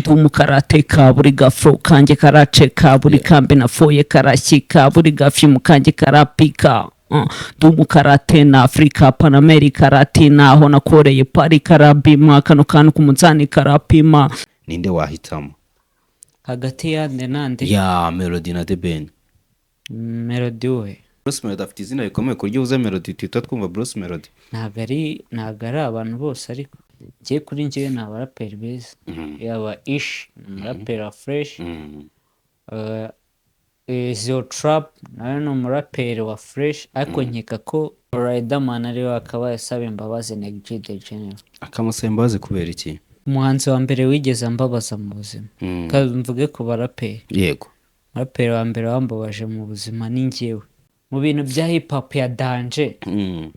Ndi umukarateka, buri gafro kanjye karaceka, buri kambe nafoye karashyika, buri gafyimu kanjye karapika. Ndi umukarate na Afurika, Panamerika, Latina, aho nakoreye pari karabima, kano kantu ku munzani karapima. Ninde wahitamo? Hagati ya nde nande? Ya Melody na The Ben. Melody we. Bruce Melody afite izina rikomeye ku buryo uvuze Melody tuhita twumva Bruce Melody. Ntabwo ari abantu bose, ariko njye kuri njyewe ni abaraperi beza. Yaba Ish ni umuraperi wa fresh, Zeo Trap nawe ni umuraperi wa fresh, ariko nkeka ko Riderman ariwe wakabaye asaba imbabazi Neg G The General. Akamusaba imbabazi kubera iki? Umuhanzi wa mbere wigeze ambabaza mu buzima. Ka mvuge ku baraperi. Umuraperi wa mbere wambabaje mu buzima ni njyewe mu bintu bya hip hop ya danger.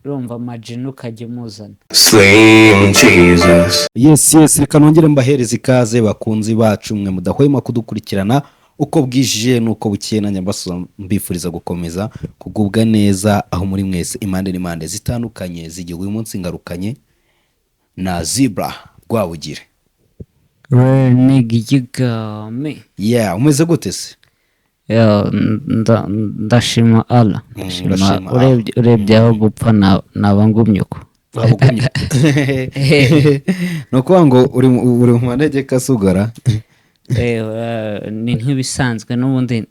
Urumva Amajina ukajya umuzana. Slim Jesus. Yes, reka nongere mbahereze ikaze, bakunzi bacu mwe mudahwema kudukurikirana uko bwije n'uko bukeye. Nanjye mbasuza, mbifuriza gukomeza kugubwa neza aho muri mwese, impande n'impande zitandukanye z'igihugu. Uyu munsi ngarukanye na Zebra Rwabugire. Real nigga, you got me. Yeah, umeze gute se? Yeah, ndashima Allah. Ndashima. Urashima. Urebye aho gupfa naba ngumye uko. Waba ugumye. Ni ukuvuga ngo uri mu manegeka asugara. Ni nk'ibisanzwe n'ubundi,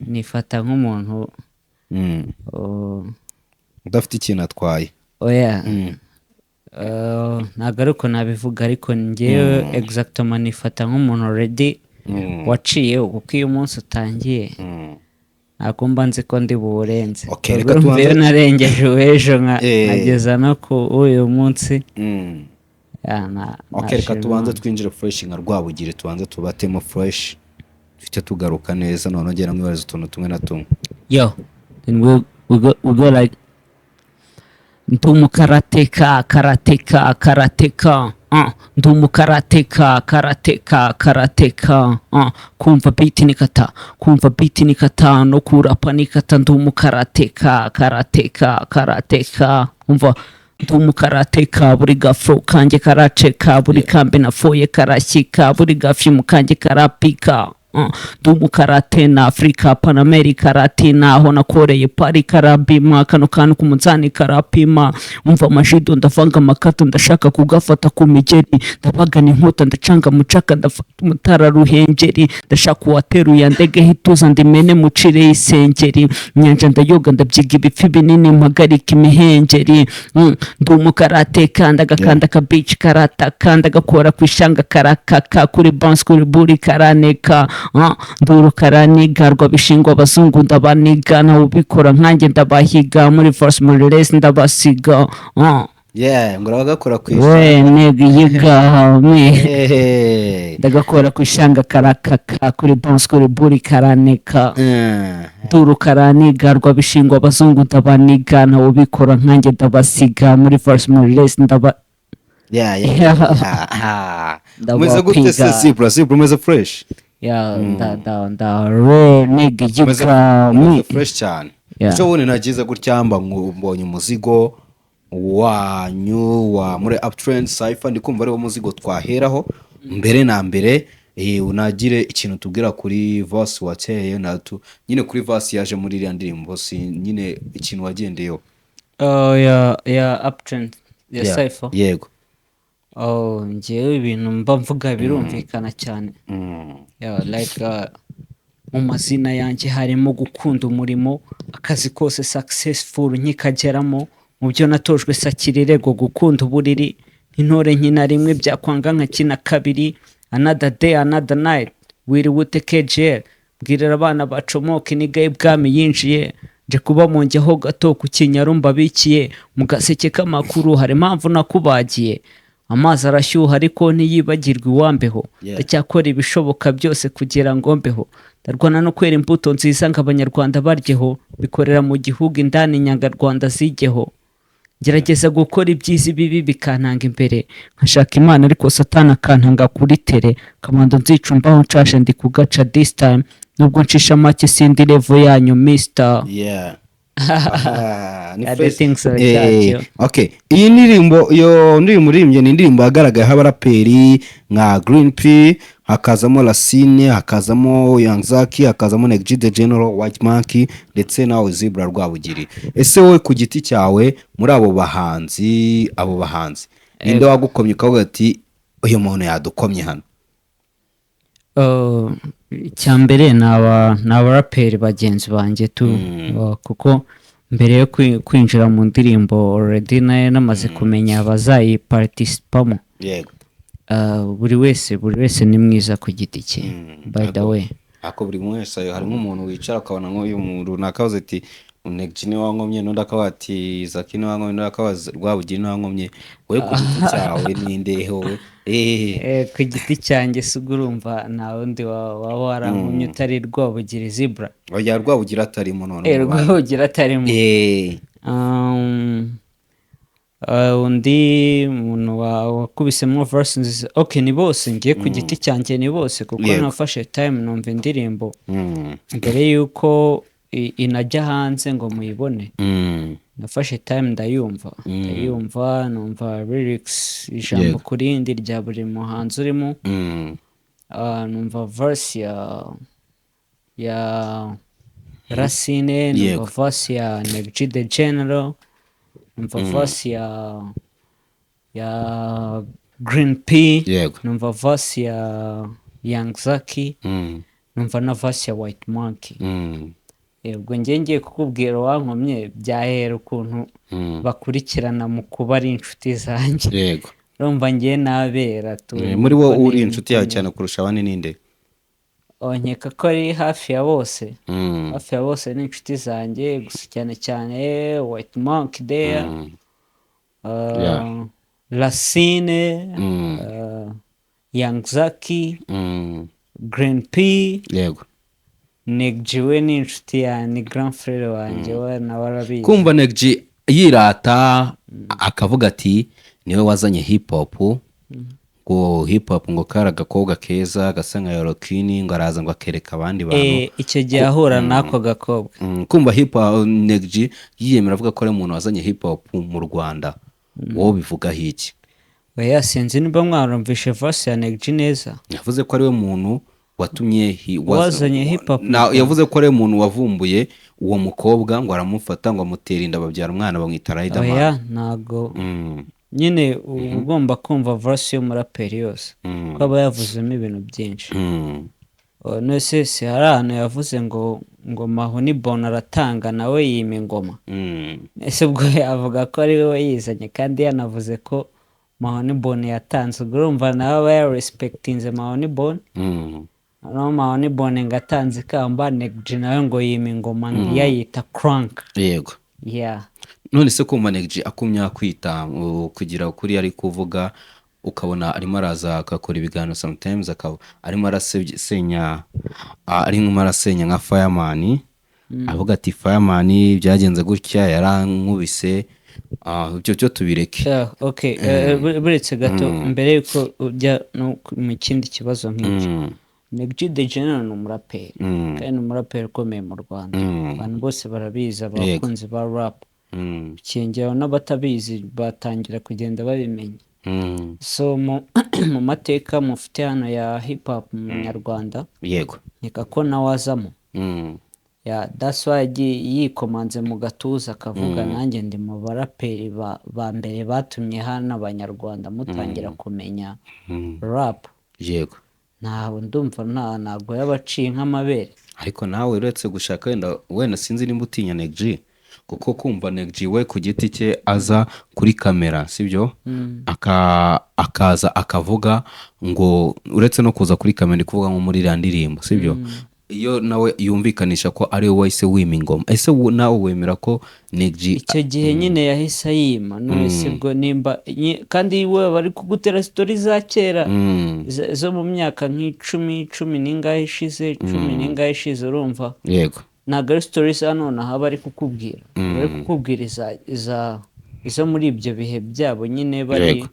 nifata nk'umuntu udafite ikintu atwaye. Oya. Ntabwo ari uko nabivuga, ariko njyewe exactement nifata nk'umuntu already waciye, kuko iyo umunsi utangiye ntabwo mba nzi ko ndi buwurenze. Okay, reka Urumva iyo narengeje uw'ejo nkageza no ku uyu munsi, ya, Okay, reka nashima tubanze Imana. twinjire fresh nka Rwabugiri, tubanze tubatemo fresh, duhite tugaruka neza, none ngera mwibariza utuntu tumwe na tumwe. Yo, then we go like: ndi umukarateka, karateka, karateka, ndi umukarateka, karateka, karateka, kumva beat ni kata, kumva beat ni kata, no kurapa ni kata. Ndi umukarateka, karateka, karateka. Umva, ndi umukarateka, buri gafro kanjye karaceka, buri kambe nafoye karashyika, buri gafyimu kanjye karapika. Ndi umukarate na Afurika, Panamerika, Latina, aho nakoreye pari karabima, kano kantu ku munzani karapima. Umva, amajido ndavanga, amakato ndashaka kugafata ku migeri, ndabagana inkota, ndacanga mucaka, ndafata umutara Ruhengeri, ndashaka uwateruye andegeho ituza, ndimene mucire isengeri, inyanja ndayoga, ndabyiga ibipfi binini, mpagarika imihengeri. Ndi umukarateka, ndagakanda akabici karataka, ndagakora ku ishanga karakaka, kuri bounce, kuri buri karaneka. Nduru karaniga, rwabishingwa abazungu ndabaniga, nawe ubikora nkanjye ndabahiga, muri verse, muri race ndabasiga. Yeah, ngo urabagakora ku isi. We nigga, you got me. Hey. Ndagakora ku ishanga karakaka, kuri bounce, kuri buri karaneka. Nduru karaniga, rwabishingwa abazungu ndabaniga, nawe ubikora nkanjye ndabasiga, muri verse, muri race ndaba Yeah. Umeze gute se? Ndabapiga. Zebra, Zebra, umeze fresh? Yeah, nda nda nda real nigga, you got Umeze me. fresh cyane. Yeah. Ejo bundi nagize gutya mba mbonye umuzigo wanyu wa muri Uptrend Cypher, ndi kumva ariwo muzigo twaheraho mbere na mbere. Unagire ikintu tubwira kuri verse wateye na tu nyine, kuri verse yaje muri iriya ndirimbo, si nyine ikintu wagendeyeho. Oh, ya Uptrend ya Cypher? Yego. Oh, njyewe ibintu mba mvuga birumvikana cyane. Yeah, like mu mazina yanjye harimo gukunda umurimo, akazi kose successful nkikageramo, mu byo natojwe sakira irego, gukunda uburiri intore nkina rimwe, byakwanga nkakina kabiri. Another day, another night, wiriwe ute KGL? Mbwirira abana bacomoka iniga y'ibwami yinjiye nje kuba mu njyaho gato ku kinyaru mbabikiye mu gaseke k'amakuru. Hari impamvu nakubagiye, amazi arashyuha ariko ntiyibagirwa iwambeho. Ndacyakora ibishoboka byose kugira ngo mbeho, ndarwana no kwera imbuto nziza ngo Abanyarwanda baryeho, bikorera mu gihugu indani, inyangarwanda zijyeho. Ngerageza gukora ibyiza, ibibi bikantanga imbere, nkashaka Imana ariko Satani akantanga kuri tere kamando nzicumbaho nshashe ndi kugaca this time, nubwo ncisha make sindi level yanyu mister. Yeah. Ah, ni Yeah, the fresh. things like that, yo. Okay, iyi ndirimbo, iyo ndirimbo uririmbye ni indirimbo yagaragayeho abaraperi nka Green P, hakazamo Racine, hakazamo Young Zaki, hakazamo Neg G the General, White Monkey, ndetse nawe Zebra Rwabugiri. Ese wowe ku giti cyawe, muri abo bahanzi ninde wagukomye ukavuga ati: "Uyu muntu yadukomye hano"? Icya mbere ni abaraperi bagenzi banjye tu, kuko mbere yo kwinjira mu ndirimbo already nayo namaze kumenya abazayiparticipamo. Buri wese ni mwiza ku giti cye, by the way. Ako buri wese, harimo umuntu wicara akabona nk'uyu muntu runaka avuze ati: "Neg G niwe wankomye", n'undi akaba ati: "Zaki niwe wankomye", n'undi akaba ati: "Rwabugiri niwe wankomye". Wowe ku giti cyawe ninde wowe? Ku giti cyanjye se ubwo urumva nta wundi waba warankomye utari Rwabugiri Zebra? Oya, Rwabugiri atarimo none mu bantu. Rwabugiri atarimo. Undi muntu wakubisemo verse nziza, okay, ni bose. Ngiye ku giti cyanjye ni bose, kuko nafashe time numva indirimbo mbere y'uko inajya hanze ngo muyibone. Nafashe time ndayumva, numva lyrics ijambo ku rindi rya buri muhanzi urimo. Numva verse ya Racine, numva verse ya Neg G the General, numva verse ya Green P, numva verse ya Young Zaki, numva na verse ya White Monkey. Ubwo njye ngiye kukubwira uwankomye, byahera ukuntu bakurikirana mu kuba ari inshuti zanjye. Urumva njye nabera tu. Muri bo uri inshuti yawe cyane kurusha abandi ninde? Oh, nkeka ko ari hafi ya bose. Hafi ya bose ni inshuti zanjye, gusa cyane cyane White Monkey there, Racine, Young Zaki, Green P. Neg G we ni inshuti ya, ni grand frère wanjye, we nawe arabizi. Kumva Neg G yirata akavuga ati niwe wazanye hip hop, ngo hip hop ngo kari agakobwa keza gasa nka Yorokini, ngo araza ngo akereka abandi bantu. Icyo gihe ahura n'ako gakobwa. Kumva hip hop, Neg G yiyemera avuga ko ari umuntu wazanye hip hop mu Rwanda, wowe bivugaho iki? Oya, sinzi niba mwarumvishe verse ya Neg G neza. Yavuze ko ariwe muntu watumye Wazanye hip hop mu Rwanda. Yavuze ko ariwe muntu wavumbuye uwo mukobwa, ngo aramufata, ngo amutera inda, babyara umwana bamwita Riderman. Oya, ntago. Nyine uba ugomba kumva verse y'umuraperi yose, ko aba yavuzemo ibintu byinshi. Oh, none se hari ahantu yavuze ngo Mahoni Bona aratanga nawe yima ingoma? Ese ubwo yavuga ko ari we wayizanye kandi yanavuze ko Mahoni Bone yatanze? Ubwo urumva nawe aba yarespectinze Mahoni Bone. Noneho Mahoni Bone ngo atanze ikamba, Neg G nawe ngo yima ingoma, ngo yayita crank. Yeah. None se kumva Neg G akumya kwita kugira kuri ari kuvuga, ukabona arimo araza agakora ibiganiro, sometimes akaba arimo arasenya, arimo arasenya nka Fireman, avuga ati: "Fireman byagenze gutya, yarankubise", ibyo byo tubireke. Yeah, okay. Buretse gato, mbere yuko ujya no mu kindi kibazo nk'icyo, Neg G the General ni umuraperi, kandi ni umuraperi ukomeye mu Rwanda. Abantu bose barabizi, abakunzi ba rap, ukiyongeraho n'abatabizi batangira kugenda babimenya. So mu mateka mufite hano ya hip hop mu Nyarwanda, nkeka ko nawe azamo. Yeah, that's why yagiye yikomanze mu gatuza akavuga: "Nanjye ndi mu baraperi ba mbere batumye hano Abanyarwanda mutangira kumenya rap." Ntawe ndumva ntabwo yaba aciye nk'amabere. Ariko nawe uretse gushaka, wenda sinzi nimba utinya Neg G, kuko kumva Neg G we ku giti cye aza kuri kamera, sibyo, akaza akavuga ngo, uretse no kuza kuri kamera, ndi kuvuga nko muri iriya ndirimbo, sibyo, iyo nawe yumvikanisha ko ari we wahise wima ingoma, ese nawe wemera ko Neg G Icyo gihe nyine yahise ayima. None se ubwo nimba kandi we bari kugutera story za kera, zo mu myaka nk'icumi, cumi n'ingahe ishize, urumva ntabwo ari story za nonaha bari kukubwira, bari kukubwira izo muri ibyo bihe byabo nyine bari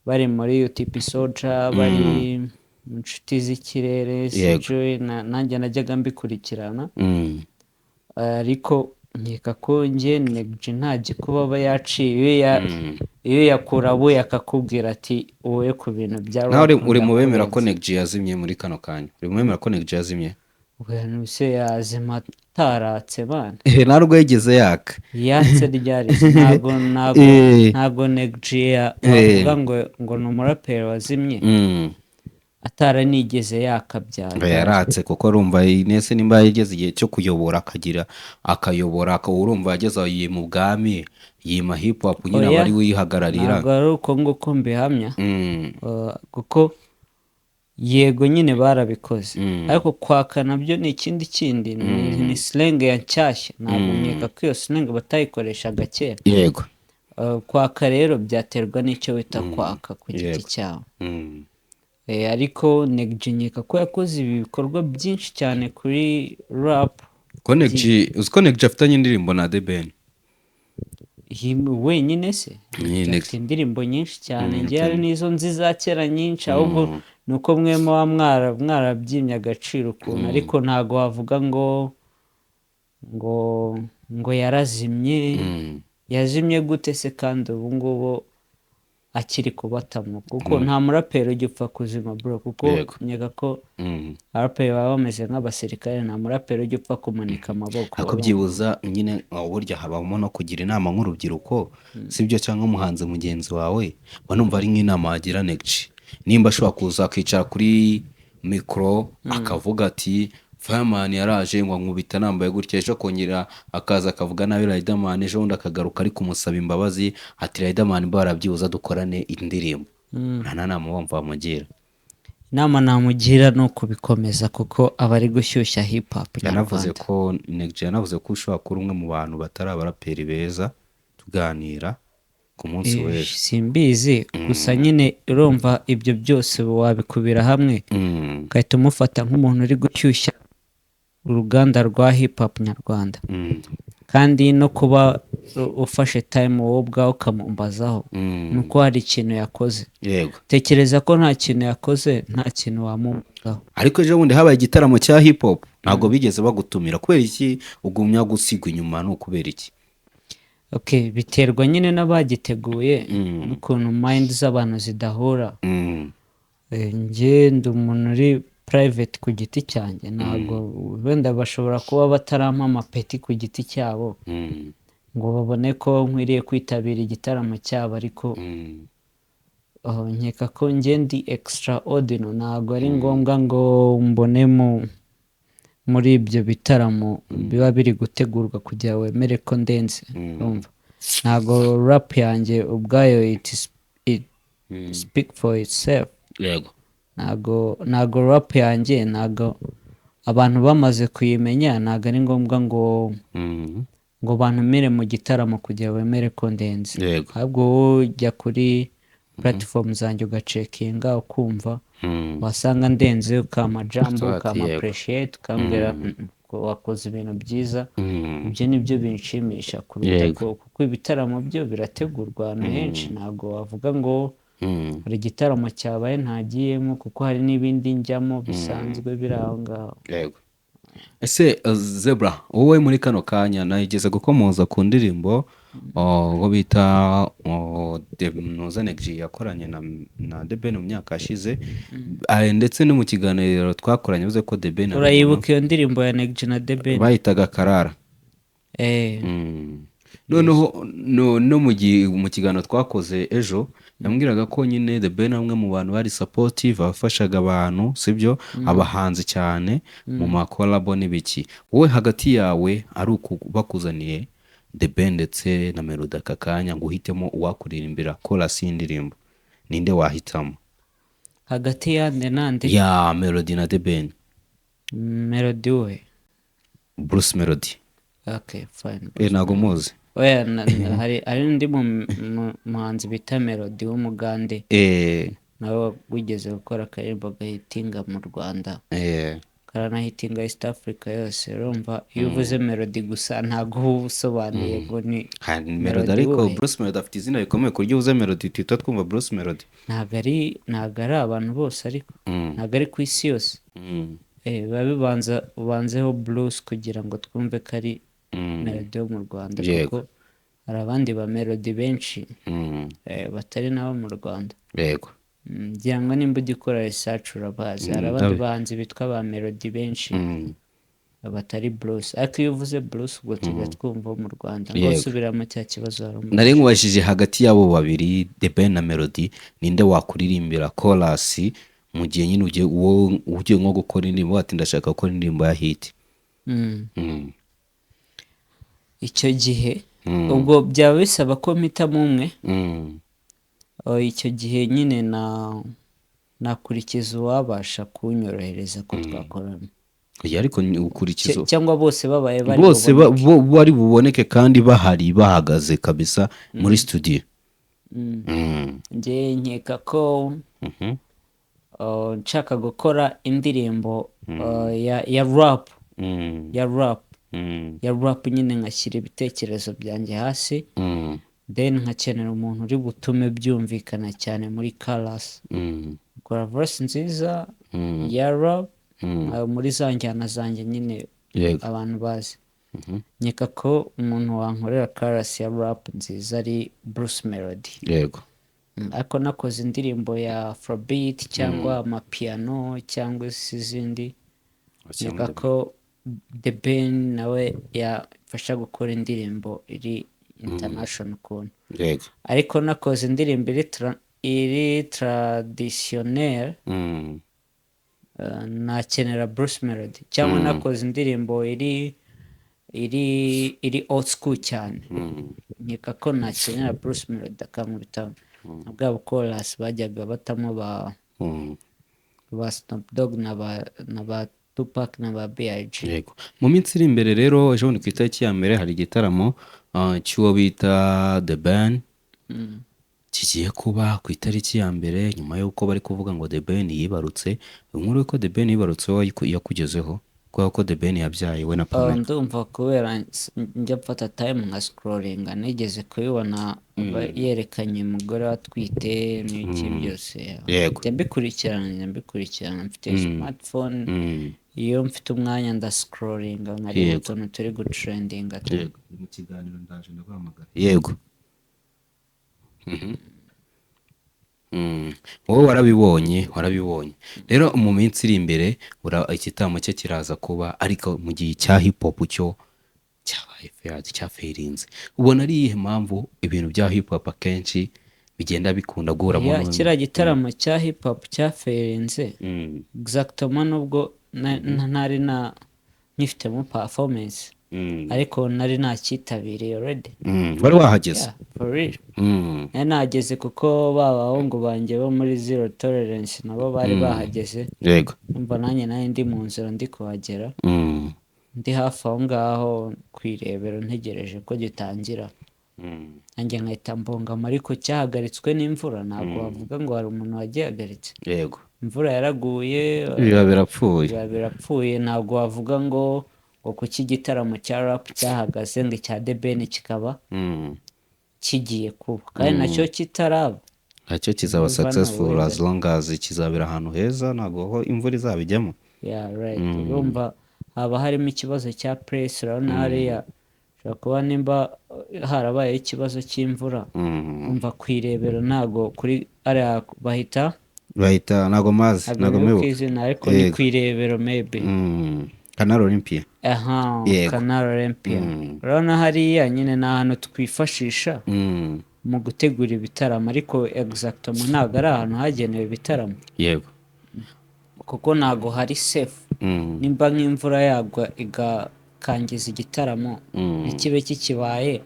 bari muri UTP Soja, bari mu Nshuti z'Ikirere. Sijui, nanjye najyaga mbikurikirana. Ariko Nkeka ko njye Neg G nta gikuba aba yaciye iyo yakurabuye akakubwira ati: "Wowe ku bintu bya Nawe rap uri mu bemera ko ndakurenze." Neg G yazimye muri kano kanya? Uri mu bemera ko Neg G yazimye? Ubwo se yazima ataratse bana? Ntabwo yigeze yaka. Yatse ryari? Ntabwo ntabwo Neg G wavuga ngo ni umuraperi wazimye ataranigeze yakabyara. Ngo yaratse, kuko urumva nese nimba yageze igihe cyo kuyobora, akagira akayobora, akaba urumva yageze aho yima ubwami, yima hip hop nyine, aba Oya, ari we uyihagararira. Ntabwo ari uko nguko mbihamya. Kuko yego nyine barabikoze, ariko kwaka nabyo ni ikindi kindi, ni slang ya nshyashya. Ntabwo nkeka ko iyo slang batayikoreshaga kera. Kwaka rero byaterwa n'icyo wita kwaka ku giti cyawe. Ariko Neg G nkeka ko yakoze ibi bikorwa byinshi cyane kuri rap. Ko Neg G, uzi ko Neg G afitanye indirimbo na The Ben? Wenyine se? Ni Neg- Afite indirimbo nyinshi cyane. Njye hari n'izo nzi za kera nyinshi, ahubwo ni uko mwe muba mwarabyimye agaciro ukuntu, ariko ntabwo wavuga ngo yarazimye. Yazimye gute se kandi ubu ngubu akiri kubatamo? Kuko nta muraperi ujya upfa kuzima, bro, kuko nkeka ko abaraperi baba bameze nk'abasirikare. Nta muraperi ujya upfa kumanika amaboko. Ariko byibuza nyine burya habamo no kugira inama nk'urubyiruko, sibyo? Cyangwa umuhanzi mugenzi wawe, mba numva ari nk'inama wagira Neg G, nimba ashobora kuza akicara kuri mikoro akavuga ati: "Fireman yaraje ngo ankubita nambaye gutya," ejo akongera akaza akavuga nabi Riderman, ejo bundi akagaruka ari kumusaba imbabazi ati: "Riderman, barabyibuza dukorane indirimbo." Nta nama wumva wamugira? Inama namugira ni ukubikomeza, kuko aba ari gushyushya hip hop Yanavuze nyarwanda. ko Neg G yanavuze ko ushobora kuba umwe mu bantu batari abaraperi beza, tuganira ku munsi w'ejo. Simbizi, gusa nyine urumva ibyo byose wabikubira hamwe ugahita umufata nk'umuntu uri gushyushya uruganda rwa hip hop nyarwanda. Kandi no kuba ufashe time wowe ubwawe ukamumbazaho, ni uko hari ikintu yakoze. Tekereza ko nta kintu yakoze, nta kintu wamumbazaho. Ariko ejo bundi habaye igitaramo cya hip hop, ntabwo bigeze bagutumira. Kubera iki ugumya gusigwa inyuma? Ni ukubera iki? Okay, biterwa nyine n'abagiteguye n'ukuntu mind z'abantu zidahura. Njye ndi umuntu uri private ku giti cyanjye. Ntabwo wenda bashobora kuba batarampa amapeti ku giti cyabo ngo babone ko nkwiriye kwitabira igitaramo cyabo, ariko nkeka ko njye ndi extraordinary. Ntabwo ari ngombwa ngo mbone muri ibyo bitaramo biba biri gutegurwa kugira wemere ko ndenze. Urumva, ntabwo rap yanjye ubwayo it speak for itself. Ntabwo rap yanjye, ntabwo abantu bamaze kuyimenya, ntabwo ari ngombwa ngo ngo bantumire mu gitaramo kugira bemere ko ndenze. Ahubwo wowe ujya kuri platform zanjye ugacheckinga, ukumva, wasanga ndenze ukampa jambo, Ati, ukampa appreciate, ukambwira ko wakoze ibintu byiza. Ibyo ni byo binshimisha kuruta kuko ibitaramo byo birategurwa ahantu henshi. Ntabwo wavuga ngo hari igitaramo cyabaye ntagiyemo, kuko hari n'ibindi njyamo bisanzwe biri aho ngaho. Yego. Ese Zebra, wowe muri kano kanya nageze gukomoza ku ndirimbo uwo bita Nuza Neg G yakoranye na The Ben mu myaka yashize. Ndetse no mu kiganiro twakoranye yavuze ko The Ben ari Urayibuka iyo ndirimbo ya Neg G na The Ben? Bayitaga Karara. Noneho no mu kiganiro twakoze ejo yambwiraga ko nyine The Ben ari umwe mu bantu bari supportive, abafashaga abantu, sibyo, abahanzi cyane mu macollabo n'ibiki. Wowe hagati yawe ari uku bakuzaniye The Ben ndetse na Melody aka kanya ngo uhitemo uwakuririmbira chorus y'indirimbo, ninde wahitamo? Hagati yande nande? Ya Melody na The Ben. Melody we? Bruce Melody. Okay, fine. Ntabwo muzi? Oya, hari undi muhanzi bita Melody w'umugande, nawe wigeze gukora akaririmbo gahitinga mu Rwanda, karanahitinga East Africa yose. Urumva iyo uvuze Melody gusa ntabwo uba usobanuye ngo ni Hari Melody, Melody ariko wuhe. Bruce Melody afite izina rikomeye ku buryo uvuze Melody tuhita twumva Bruce Melody. Ntabwo ari abantu bose, ariko ntabwo ari ku isi yose. Biba bibanza ubanzeho Bruce kugira ngo twumve ko ari Melody wo mu Rwanda, kuko hari abandi ba Melody benshi batari nabo mu Rwanda. Ngira ngo nimba ujya ukora research urabazi, hari abandi bahanzi bitwa ba Melody benshi batari Bruce. Ariko iyo uvuze Bruce, ubwo tujya twumva wo mu Rwanda. Ngo subiramo cya kibazo hari umuntu. Nari nkubajije, hagati y'abo babiri, The Ben na Melody, ninde wakuririmbira chorus mu gihe nyine ugiye, uwo ugiye nko gukora indirimbo, ati ndashaka gukora indirimbo ya hit? Icyo gihe ubwo byaba bisaba ko mpitamo umwe. Oh, icyo gihe nyine nakurikiza uwabasha kunyorohereza ko twakorana. Oya, ariko ni ukurikiza Cyangwa bose babaye bari bose buboneke. Bari buboneke kandi bahari, bahagaze kabisa muri studio. Njye nkeka ko nshaka gukora indirimbo ya rap, ya rap, ya rap nyine, ngashyira ibitekerezo byanjye hasi, then nkakenera umuntu uri butume byumvikana cyane muri chorus, gukora verse nziza ya rap, muri za njyana zanjye nyine abantu bazi, nkeka ko umuntu wankorera chorus ya rap nziza ari Bruce Melody. Ariko nakoze indirimbo ya afrobeat cyangwa amapiano cyangwa se izindi, nkeka ko The Ben nawe yafasha gukora indirimbo iri international ukuntu. Ariko nakoze indirimbo iri traditionnel, nakenera Bruce Melody, cyangwa nakoze indirimbo iri old school cyane, nkeka ko nakenera Bruce Melody akankubita na bwa bukorasi bajyaga batamo ba ba Snoop Dogg na ba Tupac na ba B.I.G. Yego, mu minsi iri imbere rero, ejo bundi ku itariki ya 1 hari igitaramo cy'uwo bita The Ben kigiye kuba ku itariki ya 1, nyuma y'uko bari kuvuga ngo The Ben yibarutse. Inkuru y'uko The Ben yibarutse wowe yakugezeho, kubera ko The Ben yabyaye we na Pamela? Ndumva kubera njya mfata time nka scrollinga, nigeze kubibona yerekanye umugore atwite n'iki byose. Njya mbikurikirana, mfite smartphone. Iyo mfite umwanya ndascrollinga nkareba utuntu turi gutrendinga. Yego, mu kiganiro ndaje ndaguhamagara. Yego. Wowe warabibonye rero. Mu minsi iri imbere igitaramo cye kiraza kuba, ariko mu gihe cya hip hop cyo cyabaye failed, cyafailinze. Ubona ari iyihe mpamvu ibintu bya hip hop akenshi bigenda bikunda guhura mu Kiriya gitaramo cya hip hop cyafailinze exactement, nubwo ntari na nkifitemo performance, ariko nari nacyitabiriye already. Wari wahageze? Yeah, for real. Nari nahageze kuko ba bahungu banjye bo muri Zero Tolerance nabo bari bahageze. Numva nanjye nari ndi mu nzira ndi kuhagera, ndi hafi aho ngaho ku irebero, ntegereje ko gitangira, nanjye nkahita mbongama. Ariko cyahagaritswe n'imvura, ntabwo wavuga ngo hari umuntu wagihagaritse. Imvura yaraguye, biba birapfuye. Biba birapfuye. Ntabwo wavuga ngo kuki igitaramo cya rap cyahagaze, ngo icya The Ben kikaba kigiye kuba kandi nacyo kitaraba. Nacyo kizaba Urumva nta successful weather. as long as kizabera ahantu heza, ntabwo ho imvura izabijyamo. Yeah, right. Urumva haba harimo ikibazo cya press. Urabona hariya ushobora kuba nimba harabayeho ikibazo cy'imvura, umva ku irebero, ntago kuri ariya bahita Bahita, ntabwo mazi, ntabwo ntabwo nibuka mwibuka izina, ariko ni ku irebero maybe. Canal Olympia. Aha. Canal Olympia. Urabona hariya nyine ni ahantu twifashisha mu gutegura ibitaramo, ariko exactement ntabwo ari ahantu hagenewe ibitaramo, kuko ntabwo hari safe. Nimba nk'imvura yagwa igakangiza igitaramo, ntikibe kikibaye,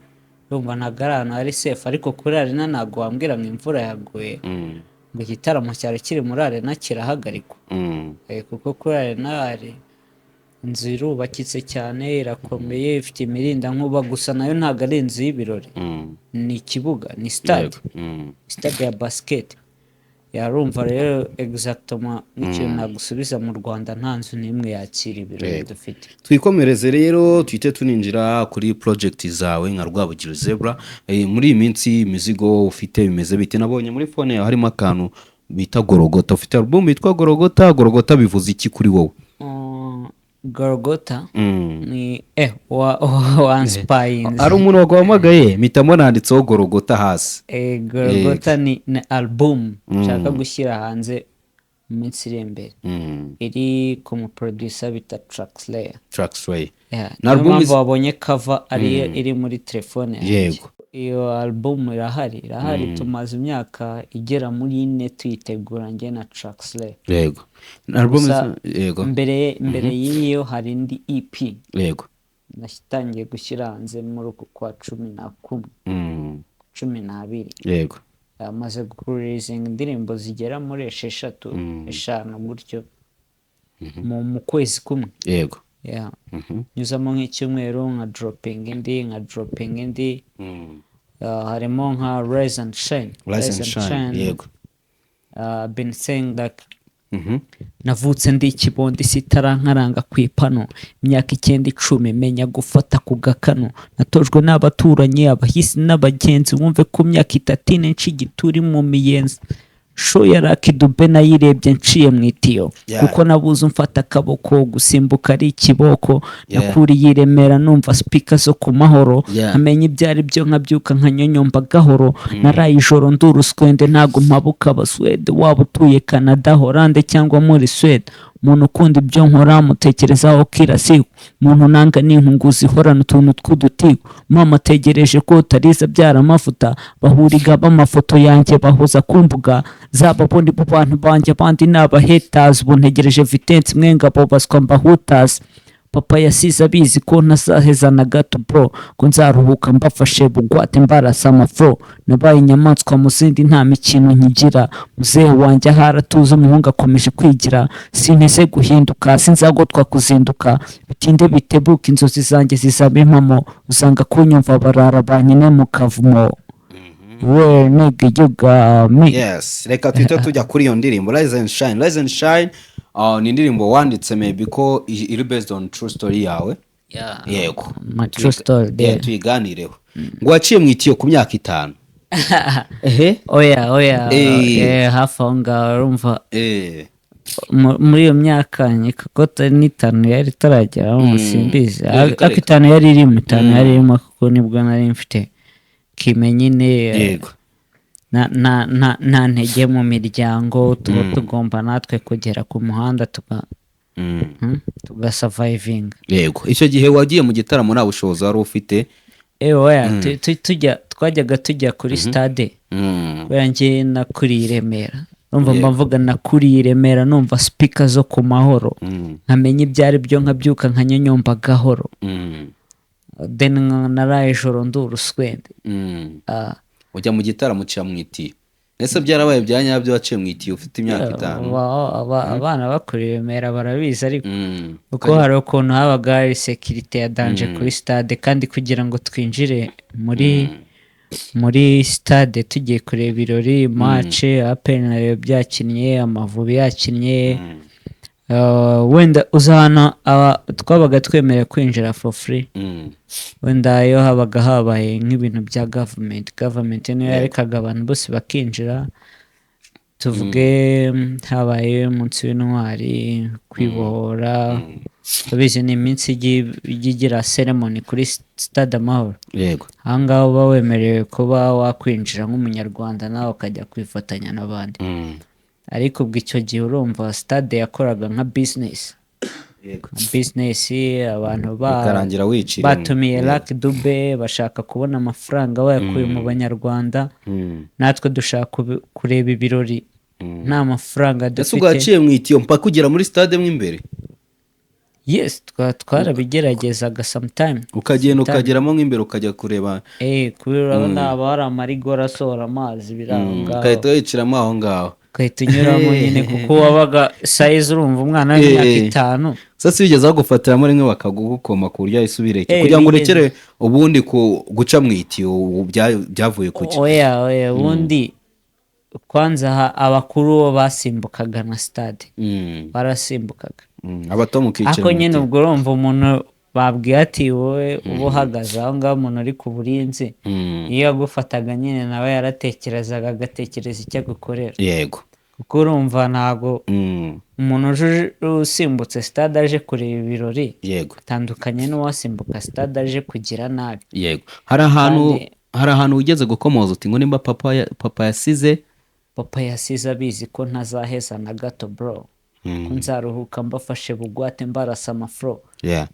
urumva ntabwo ari ahantu hari safe. Ariko kuri arena ntabwo wambwira ngo imvura yaguye, ngo igitaramo cyari kiri muri arena kirahagarikwa. Kuko kuri arena hari inzu irubakitse cyane, irakomeye, ifite imirindankuba, gusa nayo ntabwo ari inzu y'ibirori, ni ikibuga, ni stade, stade ya basket. Yarumva rero exactement nk'ikintu nagusubiza, mu Rwanda nta nzu n'imwe yakira ibirori dufite. Twikomereze rero, tuhite tuninjira kuri project zawe nka Rwabugiri Zebra. Muri iyi minsi imizigo ufite bimeze bite? Nabonye muri phone yawe harimo akantu bita Gorogota. Ufite album yitwa Gorogota. Gorogota bivuze iki kuri wowe? Gorogota ni wa wanspayinze. Hari umuntu waguhamagaye, mpita mbona handitseho Gorogota hasi. Gorogota ni album nshaka gushyira hanze mu minsi iri imbere, iri ku muproducer bita Trackslayer. Trackslayer. Yeah, Ni niyo album mpamvu wabonye cover ariyo iri muri telefone yanjye. Iyo album irahari, tumaze imyaka igera muri 4 tuyitegura, njye na Trackslayer. Yego, ni album Gusa mbere y'iyo hari indi EP natangiye gushyira hanze muri uku kwa 11, 12. Amaze kureleasinga indirimbo zigera muri 6, 5 gutyo mu kwezi kumwe. Yeah. Nyuzamo nk'icyumweru nka dropping indi, nka dropping indi. Harimo nka Rise and Shine. Rise and Shine, yego. Been saying like navutse ndi ikibondi, sitarankaranga ku ipano, imyaka 9, 10 menya gufata ku gakano, natojwe n'abaturanyi, abahisi n'abagenzi, wumve ku myaka 3, 4 nshigituri mu miyenzi, show ya Lucky Dube nayirebye nciye mu itiyo, kuko nabuze umfata akaboko, gusimbuka ari ikiboko. Nakuriye i Remera numva speaker zo ku Mahoro, nkamenya ibyo ari byo, nkabyuka nkanyonyomba gahoro. Naraye ijoro ndi uruswende, ntago mpabuka abaswede, waba utuye Canada, Holande cyangwa muri Swede. Umuntu ukunda ibyo nkora mutekerezaho kila siku, umuntu nanga ni inkunguzi ihorana utuntu tw'udutiku. Mama ategereje ko tariza abyara amavuta, bahuriga b'amafoto yanjye bahoza ku mbuga zaba, bo ni bo bantu banjye, abandi ni abahaters. Ubu ntegereje vitensi mwe ngabo baswa mbahutazi. Papa yasize abizi ko ntazaheza na gato bro, ko nzaruhuka mbafashe bugwate mbarasa amafro. Nabaye inyamaswa mu zindi, nta mikino nkigira. Muzehe wanjye ahari atuze, umuhungu akomeje kwigira. Sinteze guhinduka, sinzagotwa kuzinduka, bitinde bitebuke inzozi zanjye zizaba impamo. Usanga kunyumva barara banyine mu kavumo. We nigga, you got me. Yes, reka tuhite tujya kuri iyo ndirimbo Rise and Shine. Rise and Shine ni indirimbo wanditse maybe ko iri based on true story yawe. Yego. My true story there. Tuyiganireho. Ngo waciye mu itiyo ku myaka 5, ehe? Oya. Hafi aho ngaho, urumva, muri iyo myaka nkeka ko atari n'itanu yari itarageraho, simbizi. Reka, Ariko reka. 5 yari irimo, 5 yari irimo, kuko nibwo nari mfite kimenyi nyine. Nta ntege mu miryango, tuba tugomba natwe kugera ku muhanda tugasurvivinga. Yego, icyo gihe wagiye mu gitaramo nta bushobozi wari ufite? Oya, twajyaga tujya kuri stade, kubera njye nakuriye i Remera, urumva, mba mvuga nakuriye i Remera numva speaker zo ku Mahoro, nkamenya ibyo ari byo, nkabyuka nkanyonyomba gahoro. Then naraye ijoro ndi uruswende. Ujya mu gitaramo uciye mu itiyo. Ese byarabaye bya nyabyo, waciye mu itiyo ufite imyaka 5? Abana bakuriye i Remera barabizi, ariko kuko hari ukuntu habaga hari sécurité ya danger kuri stade, kandi kugira ngo twinjire muri stade tugiye kureba ibirori, match APR na Rayon byakinnye, Amavubi yakinnye, wenda uza ahantu twabaga twemerewe kwinjira for free, wenda iyo habaga habaye nk'ibintu bya government, government niyo yarekaga abantu bose bakinjira. Tuvuge habaye umunsi w'intwari, kwibohora, urabizi ni iminsi ijya igira ceremony kuri Stade Amahoro. Aha ngaha uba wemerewe kuba wakwinjira nk'umunyarwanda, nawe ukajya kwifatanya n'abandi. Ariko ubwo icyo gihe urumva stade yakoraga nka business, nka business, abantu Bikarangira wiciriye. batumiye Lucky Dube, bashaka kubona amafaranga bayakuye mu banyarwanda. Natwe dushaka kureba ibirori nta mafaranga Ese ubwo dufite. waciye mu itiyo mpaka ugera muri stade mo imbere? Yes, twarabigeragezaga sometime. Ukagenda ukageramo nk'imbere, ukajya kureba? Kubera urabona haba hari amarigori asohora amazi, biri aho ngaho. Ugahita wiciramo aho ngaho. Ugahita unyuramo nyine, kuko wabaga size, urumva, umwana w'imyaka 5. Sasa bigeze bagufatiramo rimwe bakagukoma ku buryo wahise ubireka, kugira ngo urekere ubundi ku guca mu itiyo, byavuye ku ki? Oya, ubundi kwanza abakuru bo basimbukaga na stade. Barasimbukaga. Abato mukicara Ariko mu nyine itiyo. ubwo urumva umuntu babwiye ati wowe uba uhagaze aho ngaho, umuntu uri ku burinzi, iyo yagufataga nyine nawe yaratekerezaga, agatekereza icyo agukorera, kuko urumva ntago Umuntu uje usimbutse stade aje kureba ibirori atandukanye n'uwasimbuka stade aje kugira nabi. Yego, hari ahantu Kandi hari ahantu wigeze gukomoza uti ngo nimba papa yasize Papa yasize abizi ko ntazaheza na gato, bro, ko nzaruhuka mbafashe bugwate, mbarasa amafro.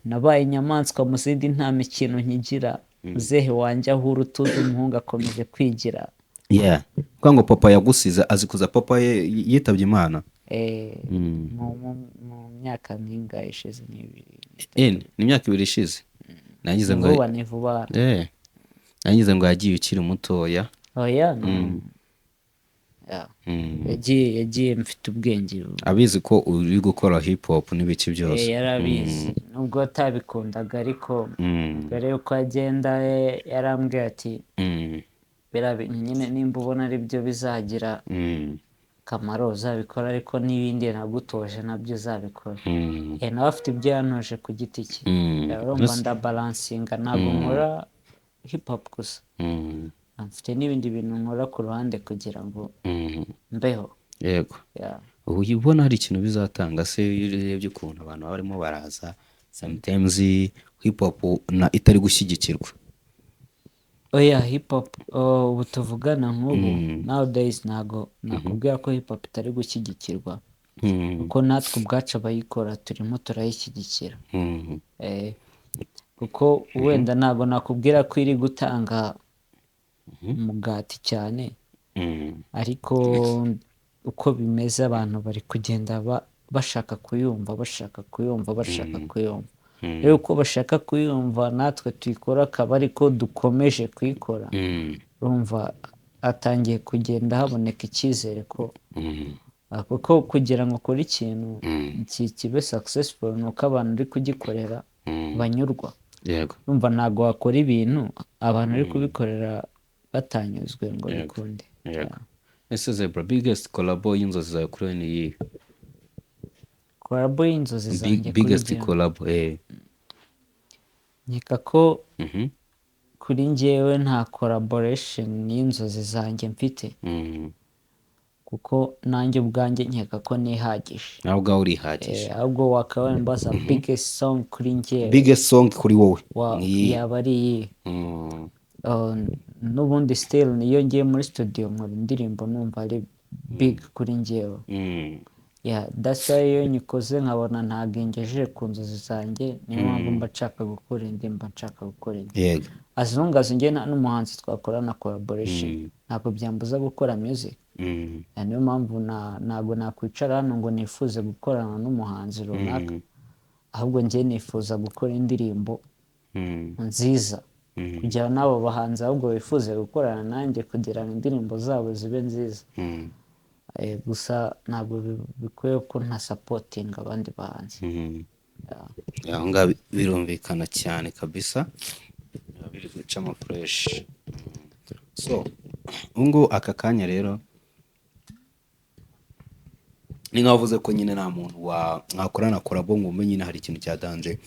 Nabaye inyamaswa mu zindi, nta mikino nkigira. Muzehe wanjye aho uri utuze, umuhungu akomeje kwigira. Yeah, kuvuga ngo papa yagusize azi kuza, papa ye yitabye Imana. Mu myaka nk'ingahe ishize? Ni 2. Ni imyaka 2 ishize. Nagize ngo Vuba, ni vuba. Nagize ngo yagiye ukiri mutoya. Oya, no. Yeah. Yagiye mfite ubwenge. Abizi ko uri gukora hip hop n'ibiki byose? Yarabizi nubwo atabikundaga, ariko mbere yuko agenda, yarambwiye ati: "Biriya bintu nyine nimba ubona ari byo bizagira akamaro, uzabikora, ariko n'ibindi nagutoje nabyo uzabikora." Nawe afite ibyo yantoje ku giti cye. Urumva ndabalansinga, ntabwo nkora hip hop gusa. Mfite n'ibindi bintu nkora ku ruhande kugira ngo mbeho. Yeah. Ubu ubona hari ikintu bizatanga se, iyo urebye ukuntu abantu baba barimo baraza, sometimes hip hop na itari gushyigikirwa? Oya, hip hop, oh, ubu tuvugana nk'ubu nowadays ntago nakubwira ko hip hop itari gushyigikirwa, kuko natwe ubwacu abayikora turimo turayishyigikira. Kuko wenda ntabwo nakubwira ko iri gutanga umugati cyane, ariko uko bimeze abantu bari kugenda bashaka kuyumva, bashaka kuyumva, bashaka kuyumva. Rero uko bashaka kuyumva natwe tuyikora, akaba ariko dukomeje kuyikora, urumva hatangiye kugenda haboneka icyizere ko kuko kugira ngo ukore ikintu kibe successful ni uko abantu uri kugikorera banyurwa. Urumva ntabwo wakora ibintu abantu uri kubikorera batanyuzwe ngo bikunde. Yego. Ese Zebra, biggest collabo y'inzozi zawe kuri wowe ni iyihe? Collabo y'inzozi zanjye kuri Biggest njyewe? collabo. Nkeka ko kuri njyewe nta collaboration y'inzozi zanjye mfite, kuko nanjye ubwanjye nkeka ko nihagije. Nawe ubwawe urihagije. Ahubwo wakabaye mbaza biggest song kuri njyewe. Biggest song kuri wowe ni iyihe? Yaba ari iyihe? N'ubundi still niyo ngiye muri studio nkora indirimbo numva ari big kuri njyewe. Yeah, that's why iyo nyikoze nkabona ntabwo ingejeje ku nzozi zanjye, niyo mpamvu mba nshaka gukora indi, mba nshaka gukora indi. As long as njye nta n'umuhanzi twakorana collaboration, ntabwo byambuza gukora music. Yeah, niyo mpamvu ntabwo nakwicara hano ngo nifuze gukorana n'umuhanzi runaka, ahubwo njye nifuza gukora indirimbo nziza kugira n'abo bahanzi ahubwo bifuze gukorana nanjye kugira ngo indirimbo zabo zibe nziza. Gusa ntabwo bikwiye ko ntasupportinga abandi bahanzi. Aho ngaho birumvikana cyane kabisa, biba biri gucamo fresh. So ubu ngubu aka kanya rero ni nkaho uvuze ko nyine nta muntu wa mwakorana collabo ngo umenye nyine hari ikintu cya danger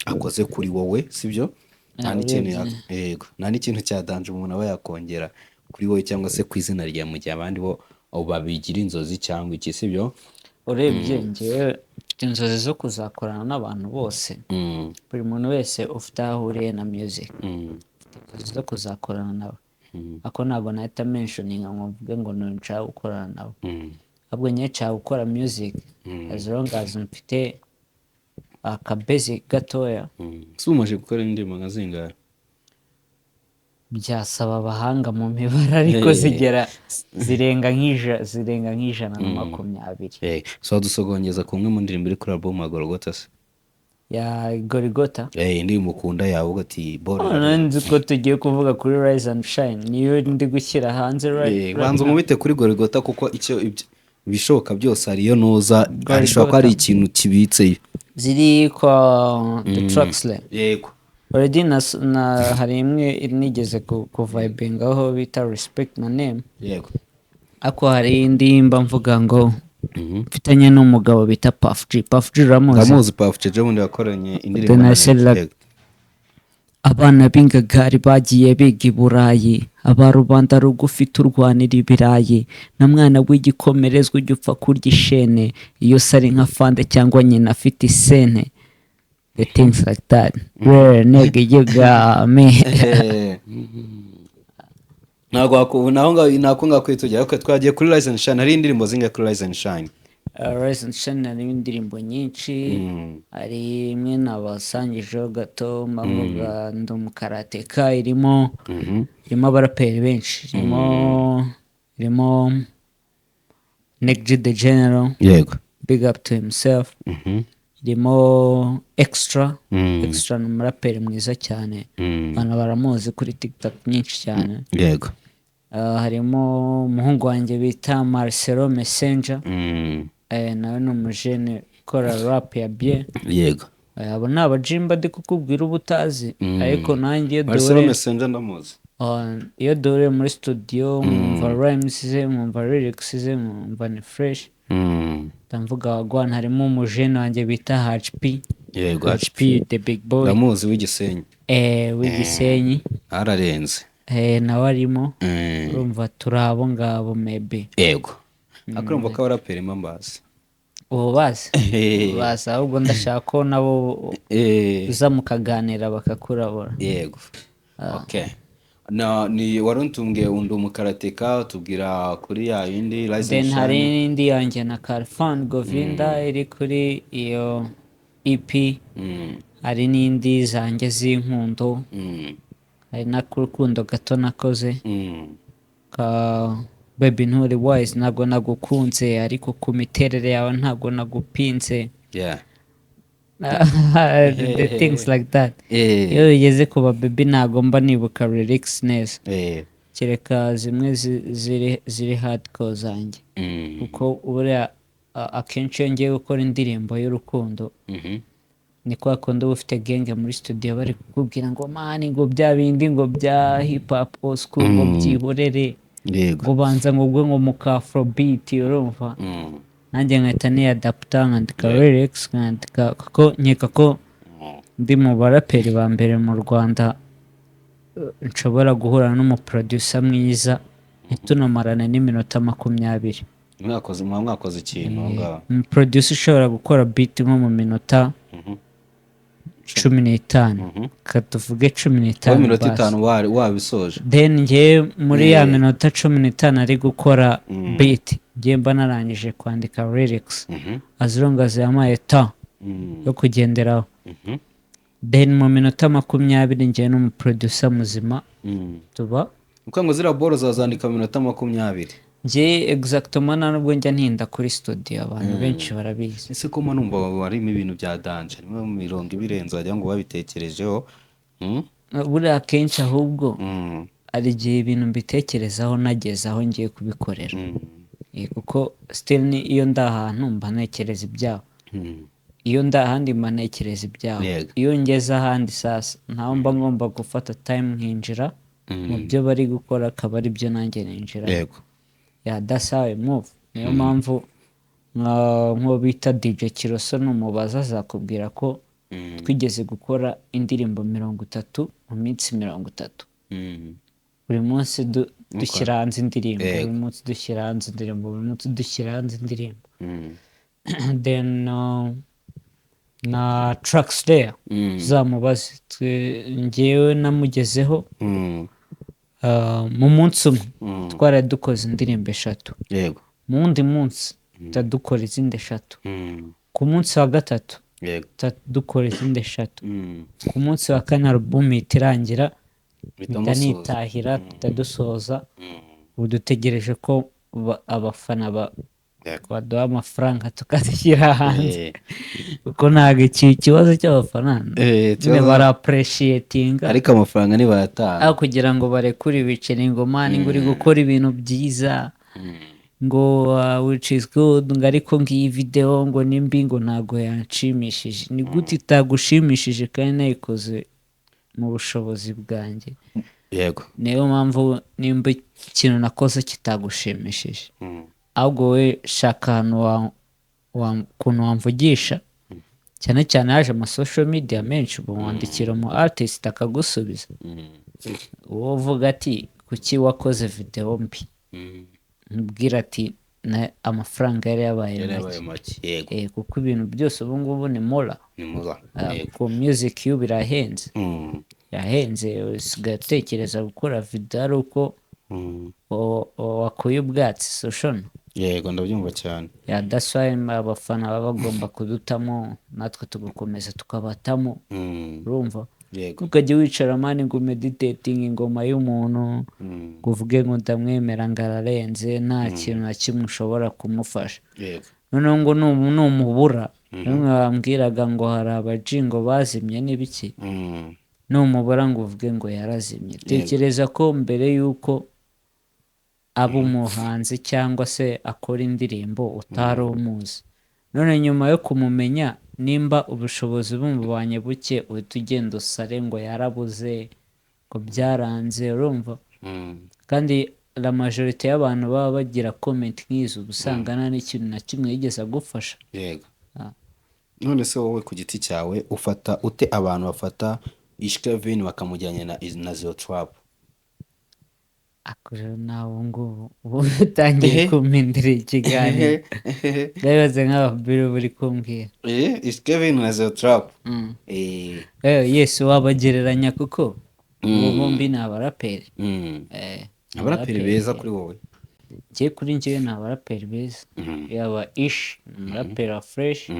akoze kuri wowe, sibyo? Nta n'ikintu yego, nta n'ikintu cya danger umuntu aba yakongera kuri wowe cyangwa se ku izina ryawe, mu gihe abandi bo babigira inzozi cyangwa iki, sibyo? Urebye njyewe mfite inzozi zo kuzakorana n'abantu bose, buri muntu wese ufite aho ahuriye na music, mfite inzozi zo kuzakorana nawe, ariko ntabwo nahita mentioninga ngo mvuge ngo nshaka gukorana nawe. Ahubwo njyewe nshaka gukora music as long as mfite aka basic gatoya. Si umaze gukora indirimbo nka zingahe? Byasaba abahanga mu mibare, ariko zigera zirenga nk'120. So dusogongeza ku mwe mu ndirimbo iri kuri album ya Golgotha se? Ya Gorigota? Indirimbo ukunda yawe uvuga ati bro. Oh, nzi ko tugiye kuvuga kuri Rise and Shine, niyo ndi gushyira hanze right Banza now. umubite kuri Golgotha, kuko icyo ibishoboka byose hariyo nuza hashobora kuba hari ikintu kibitseyo. Ziri kwa The Traxler. Yego. Already na hari imwe nigeze kuvibingaho bita Respect My Name. Ariko hari indi mba mvuga ngo mfitanye n'umugabo bita Puff G. Puff G uramuzi? Ndamuzi, Puff G, ejo bundi yakoranye indirimbo Then na I said like, Yego. Abana b'ingagari bagiye biga i Burayi, aba rubanda rugufi turwanira ibirayi, na mwana w'igikomerezwa ujya upfa kurya ishene, iyo se ari nka fande cyangwa nyina afite isene. The things like that. Real nigga, you got me. Ntabwo naho ngaho nako ngako tujya, ariko twagiye kuri Rise and Shine. Hari indirimbo zingahe kuri Rise and Shine? Rise and Shine harimo indirimbo nyinshi. Hari imwe nabasangijeho gato mbavuga ndi umukarateka, irimo abaraperi benshi, irimo Neg G the General, big up to himself. Irimo Extra. Extra ni umuraperi mwiza cyane, abantu baramuzi kuri TikTok nyinshi cyane. Harimo umuhungu wanjye bita Marcelo Messenger. Nawe ni umujene ukora rap ya bien. Abo ni abajimba ndi kukubwira uba utazi, ariko nanjye iyo Marcelo duhure Messenger ndamuzi. Iyo duhure muri studio, nkumva rhymes ze, nkumva lyrics ze, nkumva ni fresh, ndamvuga wagwan. Harimo umujene wanjye bita HP. HP the big boy. Ndamuzi, w'Igisenyi. W'Igisenyi. Ararenze. Nawe arimo. Urumva turi abo ngabo maybe. Yego, akurumva ko abaraperi mbazi. Ubu bazi bazi, ahubwo ndashaka ko nabo uza mukaganira bakakurabura. Yego, okay. Na ni wari utumbwiye undi umukarateka, tubwira kuri ya yindi Rise Then and hari Shine. n'indi yanjye na Khalfan Govinda iri kuri iyo EP. Hari n'indi zanjye z'inkundo. Hari n'akurukundo gato nakoze ka baby nturi wise, ntabwo nagukunze ariko ku miterere yawe ntabwo nagupinze. The things like that. Iyo bigeze ku ba baby ntabwo mba nibuka lyrics neza, kereka zimwe ziri hardcore zanjye, kuko buriya akenshi iyo ngiye gukora indirimbo y'urukundo, ni kwa kundi uba ufite gang muri studio bari kukubwira ngo man, ngo bya bindi ngo bya hip hop old school ngo byihorere, ngo banza ngo ubwo ngo mu ka afrobeat, urumva? Nanjye nkahita niyadaputa nkandika lyrics, nkandika, kuko nkeka ko ndi mu baraperi ba mbere mu Rwanda nshobora guhura n'umuproducer mwiza ntitunamarane n'iminota 20. Mwakoze, muba mwakoze ikintu aho ngaho. Umuproducer ushobora gukora beat nko mu minota 15, reka tuvuge cumi wowe n'itanu iminota basi. 5 wabisoje. Then njyewe muri ya minota 15 ari gukora beat, njyewe mba narangije kwandika lyrics, as long as yampaye ta yo kugenderaho. Then mu minota 20 njyewe n'umuproducer muzima tuba Uko ngo ziriya boro zazandika mu minota 20? Njye exactement nta nubwo njya ntinda kuri studio, abantu benshi barabizi. Ese ko mba numva harimo ibintu bya danger, harimo mirongo ibirenze, wagira ngo babitekerejeho? Buriya akenshi ahubwo hari igihe ibintu mbitekerezaho nageze aho ngiye kubikorera. Kuko still ni iyo ndi ahantu mba ntekereza ibyaho, iyo ndi ahandi mba ntekereza ibyaho. Iyo ngeze ahandi sasa ntaho mba ngomba gufata time nkinjira mu byo bari gukora, akaba ari byo nanjye ninjira. Yeah, that's how I move. Niyo mpamvu nk'uwo bita DJ Kiroso numubaza azakubwira ko twigeze gukora indirimbo 30 mu minsi 30. Buri munsi dushyira hanze indirimbo, buri munsi dushyira hanze indirimbo, buri munsi dushyira hanze indirimbo. Then na Track Slayer uzamubaze. Njyewe namugezeho mu munsi umwe twari dukoze indirimbo eshatu, mu wundi munsi duhita dukora izindi eshatu, ku munsi wa gatatu duhita dukora izindi eshatu, ku munsi wa kane album ihita irangira. Muhita Mpita musoza. nitahira, duhita dusoza. Ubu dutegereje ko abafana baduha amafaranga tukazishyira hanze, kuko ntabwo iki kibazo cy'abafana nyine bara-appreciatinga, ariko amafaranga ntibayatanga. Aho kugira ngo barekure ibiceri ngo man, ngo uri gukora ibintu byiza, ngo which is good, ngo ariko ngiyi video ngo ni mbi, ngo ntabwo yanshimishije. Ni gute itagushimishije kandi nayikoze mu bushobozi bwanjye? Niyo mpamvu nimba ikintu nakoze kitagushimishije, ahubwo wowe shaka ahantu ukuntu wamvugisha. Cyane cyane haje ama social media menshi, ubu wandikira umu artist akagusubiza. Uwo uvuga ati: "Kuki wakoze video mbi?" Mubwira ati: "Amafaranga yari yabaye Yari make." yabaye make, yego. Kuko ibintu byose ubu ngubu ni mora. Ni muza. Ku music yo birahenze. Birahenze, usigaye utekereza gukora video ari uko wakuye ubwatsi soshona. Yego, ndabyumva cyane. Yeah, that's why abafana baba bagomba kudutamo, natwe tugakomeza tukabatamo. Urumva? Yego. Ukajya wicara, man, ngo umeditating ingoma y'umuntu, ngo uvuge ngo ndamwemera, ngo ararenze, nta kintu na kimwe ushobora kumufasha. Noneho ngo numubura, bamwe bambwiraga ngo hari abajingo bazimye n'ibiki, numubura ngo uvuge ngo yarazimye. Tekereza ko mbere y'uko aba umuhanzi cyangwa se akora indirimbo utari umuzi, none nyuma yo kumumenya, nimba ubushobozi bumubanye buke, uhita ugenda usare ngo yarabuze, ngo byaranze, urumva? Kandi la majorité y'abantu baba bagira comment nk'izo, uba usanga nta n'ikintu na kimwe yigeze agufasha. None se wowe ku giti cyawe ufata ute abantu bafata Ish Kevin bakamujyanya na Zeo Trap? Ako rero nawe ubu ngubu ubu utangiye kumpindura ikiganiro, ndabibaze nk'ababiri buri kumbwira. Ish Kevin na Zeo Trap. Yes, wabagereranya kuko ubu bombi ni abaraperi. Abaraperi beza kuri wowe? Njye, kuri njyewe ni abaraperi beza. Yaba Ish ni umuraperi wa fresh.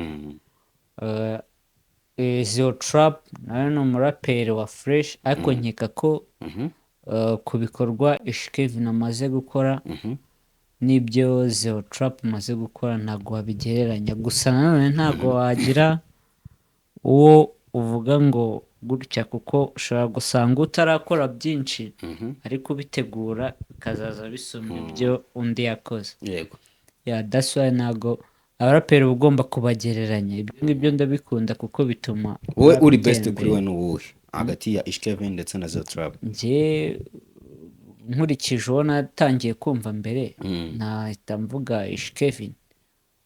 Zeo Trap nawe ni umuraperi wa fresh, ariko nkeka ko ku bikorwa Ish Kevin amaze gukora n'ibyo Zeo Trap amaze gukora ntabwo wabigereranya. Gusa nanone ntabwo wagira uwo uvuga ngo gutya, kuko ushobora gusanga utarakora byinshi ariko ubitegura bikazaza bisumba ibyo undi yakoze. Yeah, that's why ntabwo abaraperi uba ugomba kubagereranya. Ibyo ngibyo ndabikunda kuko bituma Wowe rap uri itera best kuri imbere. we ni uwuhe hagati ya Ish Kevin ndetse na Zeo Trap? Njye nkurikije uwo natangiye kumva mbere, nahita mvuga Ish Kevin,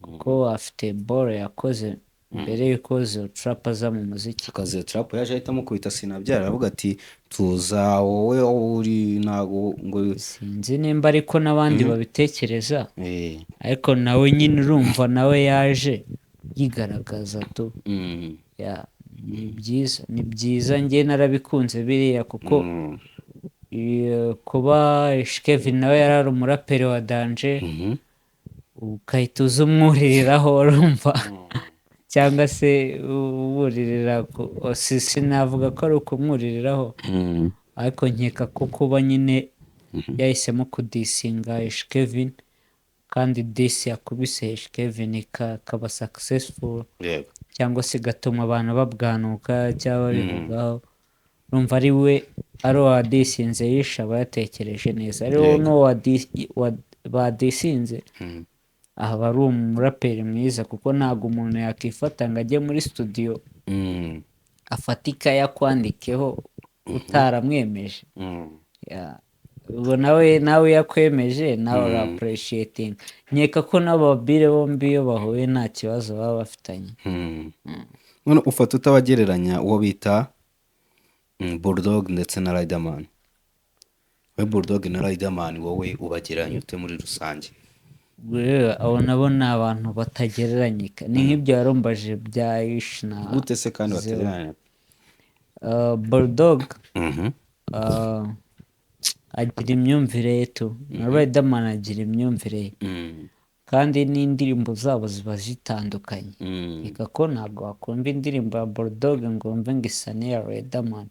kuko afite boro yakoze mbere y'uko Zeo Trap aza mu muziki. Zeo Trap yaje ahita amukubita sinabyara, aravuga ati: "Tuza wowe uri ntago ngo." Sinzi nimba ariko n'abandi babitekereza, ariko nawe nyine urumva nawe yaje yigaragaza tu. Yeah, ni byiza, ni byiza, njye narabikunze biriya kuko kuba Ish Kevin nawe yari ari umuraperi wa danger, ugahita uza umwuririraho, urumva, cyangwa se uburirira sinavuga ko ari ukumwuririraho, ariko nkeka ko kuba nyine yahisemo kudisinga Ish Kevin, kandi diss yakubise Ish Kevin ikaba successful, cyangwa se igatuma abantu babwanuka cyangwa babivugaho, urumva ari we ari uwadisinze yishe aba yatekereje neza, ari wowe n'uwo badisinze aba ari umuraperi mwiza, kuko ntabwo umuntu yakifata ngo ajye muri studio afate ikaye akwandikeho utaramwemeje. Yeah. Ubwo nawe iyo akwemeje nawe ura appreciating. Nkeka ko n'ababire bombi iyo bahuye nta kibazo baba bafitanye. None ufata utabagereranya uwo bita Bulldog ndetse na Riderman? We Bulldog na Riderman, wowe ubagereranya ute muri rusange? Ubwo rero abo nabo ni abantu batagereranyika, ni nk'ibyo warumbaje bya Ish na Gute se kandi Zeo. batagereranya? Bulldog agira imyumvire ye tu, na Riderman agira imyumvire ye, kandi n'indirimbo zabo ziba zitandukanye. Reka ko ntabwo wakumva indirimbo ya Bulldog ngo wumve ngo isa n'iya Riderman,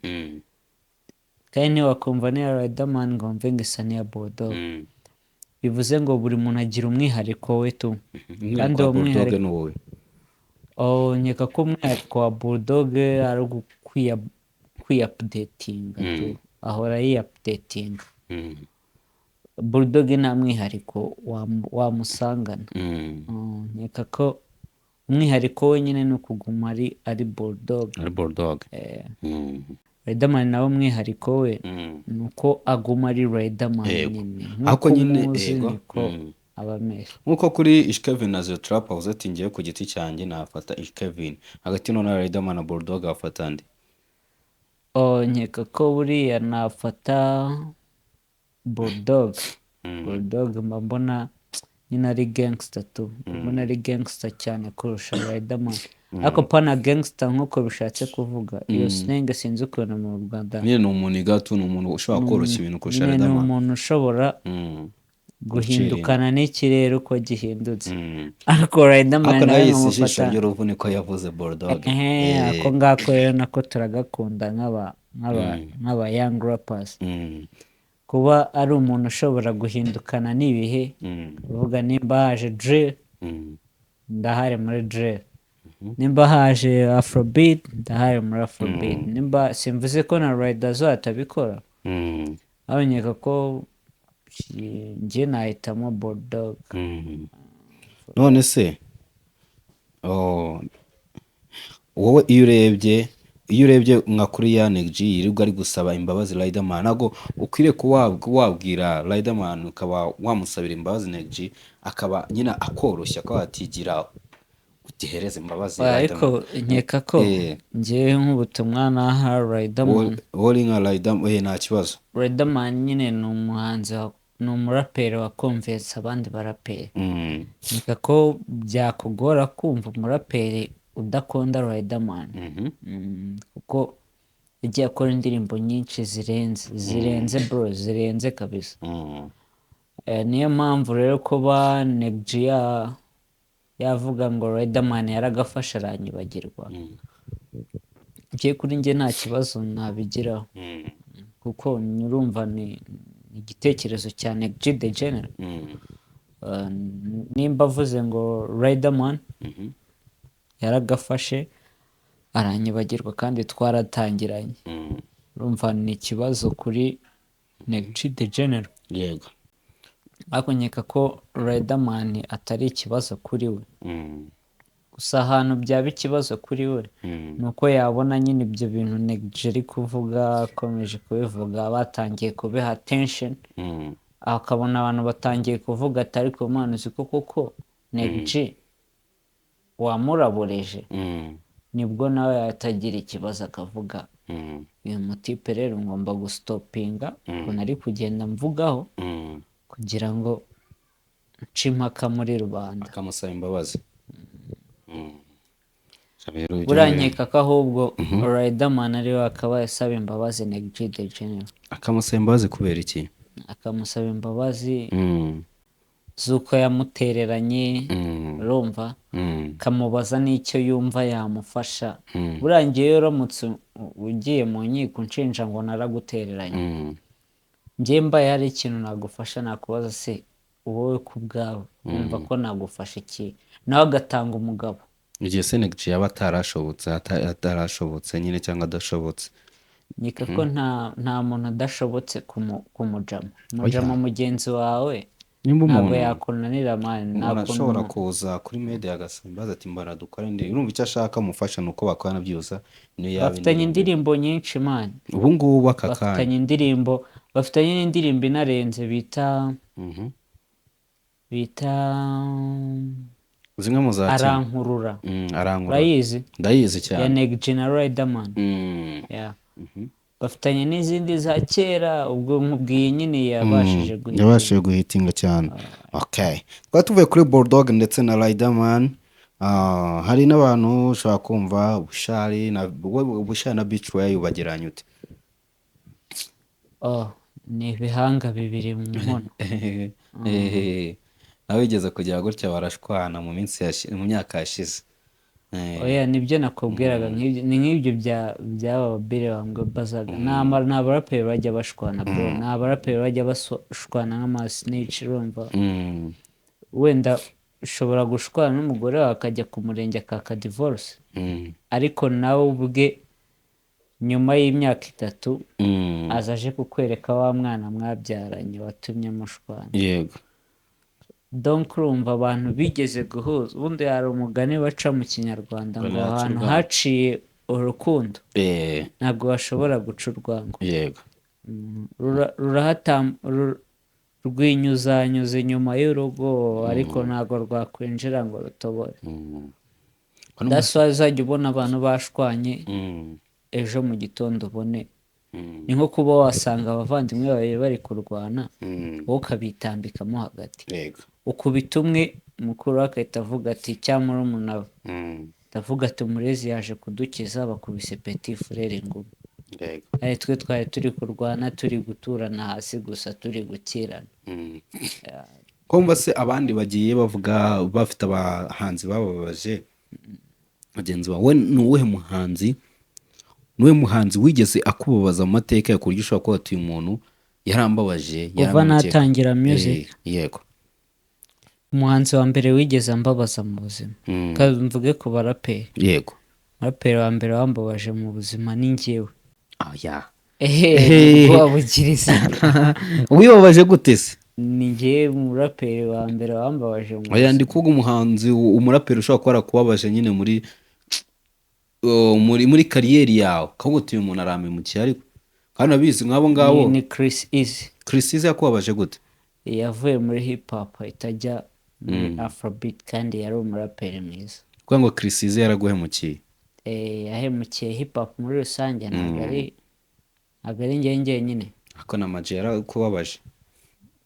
kandi ntiwakumva n'iya Riderman ngo wumve ngo isa n'iya Bulldog. Bivuze ngo buri muntu agira umwihariko we tu. Kandi Umwihariko uwo wa Bulldog mwihariko ni wowe? Oh, nkeka ko umwihariko wa Bulldog ari kwiyapudetinga tu, ahora yiyapudetinga. Bulldog nta mwihariko wamusangana. Nkeka ko umwihariko we nyine ni ukuguma ari Bulldog. Ari Bulldog. Riderman nawe umwihariko we ni uko aguma ari Riderman nyine Ariko nk'uko nyine umuzi, yego niko. aba ameze. Nk'uko kuri Ish Kevin na Zeo Trap avuze ati: "Ngiye ku giti cyanjye nafata Ish Kevin." Hagati none Riderman na Bulldog afata nde? Oh, nkeka ko buriya nafata Bulldog. Bulldog mba mbona nyine ari gangster tu, mbona ari gangster cyane kurusha Riderman, ariko pana gangster nk'uko bishatse kuvuga iyo slang, sinzi ukuntu mu Rwanda. Nyine ni umuntu gato, ni umuntu ushobora koroshya ibintu kurusha Nyine ni Riderman. umuntu ushobora guhindukana n'ikirere uko gihindutse, ariko Riderman Ariko nawe nawe yise ijisho nkamufata ry'uruvu, niko yavuze Bulldog. Ehe, ako ngako rero nako turagakunda nk'aba young rappers, kuba ari umuntu ushobora guhindukana n'ibihe, uvuga nimba haje drill, ndahari muri drill, nimba haje afrobeat, ndahari muri afrobeat. Nimba simvuze ko na Riderzo atabikora, aho nkeka ko njye nahitamo Bulldog. None se, oh, wowe iyo urebye nka kuri ya Neg G yirirwa ari gusaba imbabazi Riderman, ntabwo ukwiriye kuba wabwira Riderman ukaba wamusabira imbabazi, Neg G akaba nyine akoroshya, akaba atigira utihereza imbabazi Oya, ariko Riderman? nkeka ko njyewe nk'ubutumwa naha Riderman, Wowe uri nka Riderman, nta kibazo. Riderman nyine ni umuhanzi ni umuraperi wakonvensa abandi baraperi. Nkeka ko byakugora kumva umuraperi udakunda Riderman, kuko yagiye akora indirimbo nyinshi zirenze, zirenze bro, zirenze kabisa. Niyo mpamvu rero kuba Neg G yavuga ngo Riderman yaragafashe aranyibagirwa, njye kuri njye nta kibazo nabigiraho, kuko urumva ni igitekerezo cya Neg G the General. Nimba avuze ngo Riderman yaragafashe aranyibagirwa kandi twaratangiranye, urumva ni ikibazo kuri Neg G the General. Ariko nkeka ko Riderman atari ikibazo kuri we. Gusa ahantu byaba ikibazo kuri we ni uko yabona nyine ibyo bintu Neg G ari kuvuga, akomeje kubivuga, batangiye kubiha attention, akabona abantu batangiye kuvuga ati: "Ariko Mana, uzi ko koko Neg G wamurabureje?" Nibwo nawe yatagira ikibazo akavuga: "Uyu mutipe rero ngomba gustopinga ukuntu ari kugenda mvugaho kugira ngo nce impaka muri rubanda." Akamusaba imbabazi. Rero ibyo Buriya nkeka ko ahubwo Riderman ariwe akaba asaba imbabazi Neg G the General. Akamusaba imbabazi kubera iki? Akamusaba imbabazi z'uko yamutereranye, urumva, akamubaza n'icyo yumva yamufasha. Buriya ngewe uramutse ugiye mu nkiko unshinja ngo naragutereranye, njye mbaye hari ikintu nagufasha, nakubaza: "Se wowe ku bwawe wumva ko nagufasha iki?" Nawe agatanga umugabo. Igihe se Neg G yaba atarashobotse, atarashobotse nyine cyangwa adashobotse? Nkeka ko nta muntu udashobotse kumujama mujama mugenzi wawe Nimba ntabwo umuntu yakunanira man, nta umuntu kuntu ashobora kuza kuri media agasaba imbabazi ati: "Mbara dukore indi," urumva icyo ashaka amufasha ni uko bakorana byihuse, niyo yaba Bafitanye indirimbo. indirimbo nyinshi man. Ubu ngubu aka kanya? Bafitanye indirimbo, bafitanye n'indirimbo inarenze bita bita Zimwe mu za kera. Arankurura. Arankurura. Urayizi? Ndayizi Ya cyane. Neg G na Riderman. Yeah. Bafitanye n'izindi za kera, ubwo nkubwiye nyine yabashije guhita. Yabashije guhitinga cyane. Okay, twari tuvuye kuri Bulldog ndetse na Riderman. Hari n'abantu ushobora kumva Bushali na wowe, Bushali na B-Threy ubagereranya ute? Oh, ni ibihanga bibiri mu nkono. Nawe wigeze kugira gutya barashwana mu minsi mu myaka yashize. Oya, nibyo nakubwiraga, ni nk'ibyo by'aba babire bambazaga. Ni abaraperi bajya bashwana bro, ni abaraperi bajya bashwana nk'amasnitch, urumva. Wenda ushobora gushwana n'umugore wawe akajya ku murenge akaka divorce, ariko nawe ubwe nyuma y'imyaka 3 aza aje kukwereka wa mwana mwabyaranye watumye mushwana. Donc urumva abantu bigeze guhuza. Ubundi hari umugani baca mu Kinyarwanda ngo Ngo ntaca ahantu urwango. haciye urukundo ntabwo bashobora guca urwango. Rwinyuzanyuza inyuma y'urugo, ariko ntabwo rwakwinjira ngo rutobore. That's why uzajya ubona abantu bashwanye, ejo mu gitondo ubone ni nko kuba wasanga abavandimwe babiri bari kurwana, wowe ukabitambikamo hagati, ukubita umwe, mukuru we agahita avuga ati, cyangwa murumuna we, ndavuga ati: "Umurezi yaje kudukiza, bakubise petit frère ingumi." Ari twe twari turi kurwana, turi guturana hasi gusa, turi gukirana. Kumva se abandi bagiye bavuga bafite abahanzi bababaje bagenzi bawe, ni uwuhe muhanzi, ni uwuhe muhanzi wigeze akubabaza mu mateka yawe, ku buryo ushobora kuba ati: "Uyu muntu yarambabaje, Kuva yarampemukiye"? natangira music? Yego. Umuhanzi wa mbere wigeze ambabaza mu buzima, kandi mvuge ku baraperi, umuraperi wa mbere wambabaje mu buzima ni njyewe. Ah, ya. Ehe, wabugiriza. Wibabaje gute se? Ni njyewe umuraperi wa mbere wambabaje mu Oya, buzima. ndi kuvuga umuhanzi, umuraperi ushobora kuba yarakubabaje nyine muri career yawe, ukavuga uti: "Uyu muntu arampemukiye," ariko kandi urabizi nk'abo ngabo. Ni Chris Easy. Chris Easy yakubabaje gute? Yavuye muri hip hop ahita ajya muri afrobeat, kandi yari umuraperi mwiza. Kuvuga ngo Chris Easy yaraguhemukiye? Yahemukiye hip hop muri rusange, ntabwo ari njye njyenyine. Ariko na Ama-G yarakubabaje.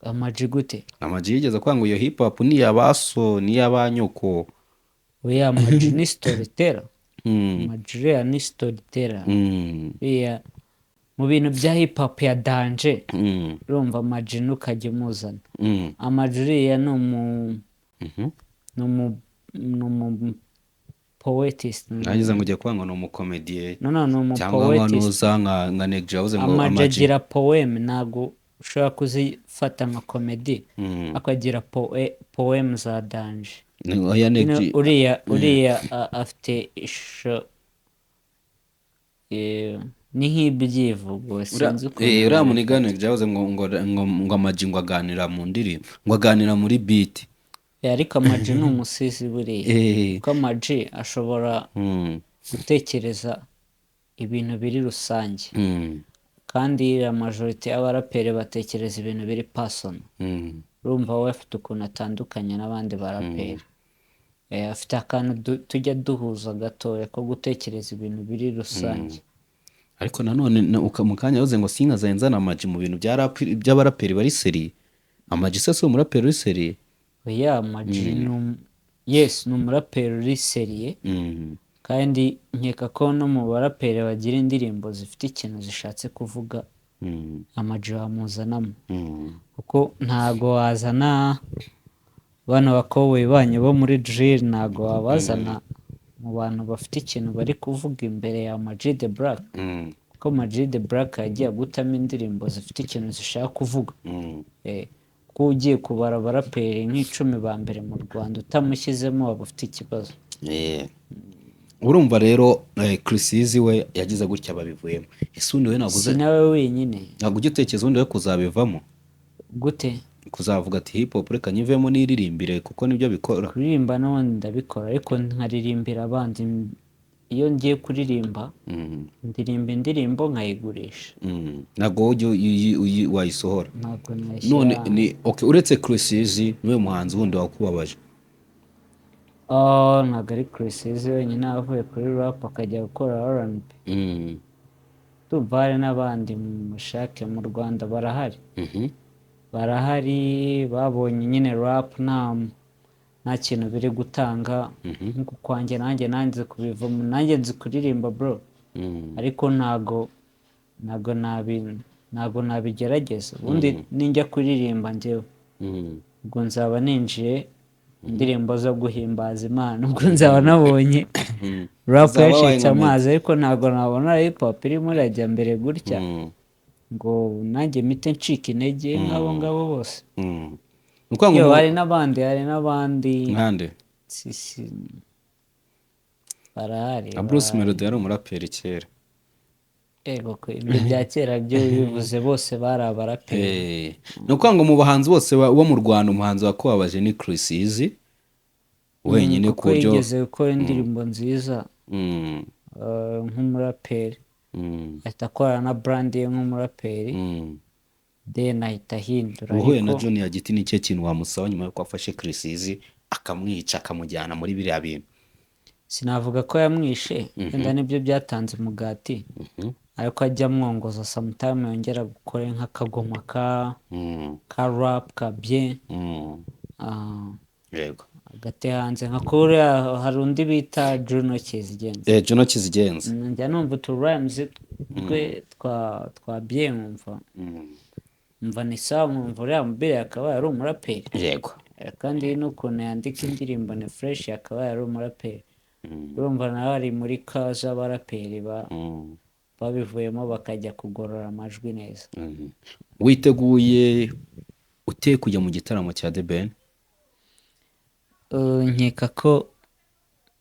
Ama-G gute? Ama-G yigeze kuvuga ngo iyo hip hop ni iy'abaso, ni iy'abanyoko. Oya, Ama-G ni storyteller. Ama-G uriya ni storyteller. Uriya mu bintu bya hip hop ya danger, urumva Ama-G ntukajya umuzana. Ama-G uriya ni umu poetist. Nagize ngo ugiye kuvuga ngo ni umukomediye No, ni umu cyangwa ngo poetist. nuza nka Neg G yavuze ngo Ama-G Ama-G agira poem, ntabwo ushobora kuzifata nka comedy, akagira poem za danger. Oya, Neg Nyine G uriya afite ishusho, ni nk'ibyivugo, sinzi ukuntu Uriya muniga Neg G yavuze ngo Ama-G ngo aganira mu ndirimbo, ngo aganira muri beat. Ariko Ama-G ni umusizi buriya, kuko Ama-G ashobora gutekereza ibintu biri rusange, kandi la majorité y'abaraperi batekereza ibintu biri personal. Urumva we afite ukuntu atandukanye n'abandi baraperi. Afite akantu tujya duhuza gatoya ko gutekereza ibintu biri rusange. Ariko nanone mu kanya yavuze ngo sinkazaye nzana Ama-G mu bintu bya rap, by'abaraperi bari sérieux. Ama-G se si umuraperi uri sérieux? Oya, Ama-G yes, ni umuraperi uri sérieux, kandi nkeka ko no mu baraperi bagira indirimbo zifite ikintu zishatse kuvuga, Ama-G wamuzanamo, kuko ntago wazana bano bakoboyi banyu bo muri drill, ntago wabazana mu bantu bafite ikintu bari kuvuga imbere ya Ama-G The Black, kuko Ama-G The Black yagiye agutamo indirimbo zifite ikintu zishaka kuvuga. Kuko ugiye kubara abaraperi nk'icumi ba mbere mu Rwanda, utamushyizemo waba ufite ikibazo. Urumva rero, Chris Easy we yagize gutya babivuyemo, ese undi we navuze Si nawe wenyine. Ntabwo ujya utekereza undi we kuzabivamo? Gute? Kuzavuga ati: "Hip hop reka nyivemo niririmbire," kuko nibyo bikora. Kuririmba n'ubundi ndabikora, ariko nkaririmbira abandi. Iyo ngiye kuririmba, ndirimba indirimbo nkayigurisha. Ntabwo wowe ujya wayisohora? Ntabwo nayishyira. None ni okay, uretse Chris Easy, niwe muhanzi wundi wakubabaje? Oh, ntabwo ari Chris Easy wenyine wavuye kuri rap akajya gukora R&B. Ndumva hari n'abandi, mushake mu Rwanda barahari. Barahari babonye nyine rap nta kintu biri gutanga, nk'uku kwanjye nanjye nanze kubivamo. Nanjye nzi kuririmba bro, ariko ntago nabigerageza ubundi. Ninjya kuririmba njyewe, ubwo nzaba ninjiye indirimbo zo guhimbaza Imana, ubwo nzaba nabonye rap Uzaba wabaye yacitse nka Meddy. amazi, ariko ntabwo nabona hip hop irimo irajya mbere gutya ngo nanjye mpite ncika intege nk'abo ngabo bose. Ni ukuvuga ngo Yo, hari n'abandi. Nkande? Si, barahari. Nka Bruce Melody yari umuraperi kera. Ego ko ibyo bya kera byo bivuze, bose bari abaraperi. Ni ukuvuga ngo mu bahanzi bose bo mu Rwanda, umuhanzi wakubabaje ni Chris Easy wenyine, ku Kuko buryo yigeze gukora indirimbo nziza nk'umuraperi, ahita akorana na brand ye nk'umuraperi. Then ahita ahindura. Uhuye na Ariko Junior Giti, ni cyo kintu wamusaba nyuma y'uko afashe Chriss Eazy akamwica, akamujyana muri biriya bintu? Sinavuga ko yamwishe, wenda nibyo byatanze umugati, ariko ajya amwongoza sometime, yongera gukora nk'akagoma ka rap ka bien. Agate hanze nka kuriya. Hari undi bita Juno Kizigenza. Juno Kizigenza. Njya numva utu rhymes twe twa bien, nkumva mva ni sawa, nkumva uriya mubiri akaba ari umuraperi. Kandi n'ukuntu yandika indirimbo ni fresh, akaba ari umuraperi. Urumva nawe ari muri ka z'abaraperi babivuyemo bakajya kugorora amajwi neza. Witeguye ute kujya mu gitaramo cya The Ben? Nkeka ko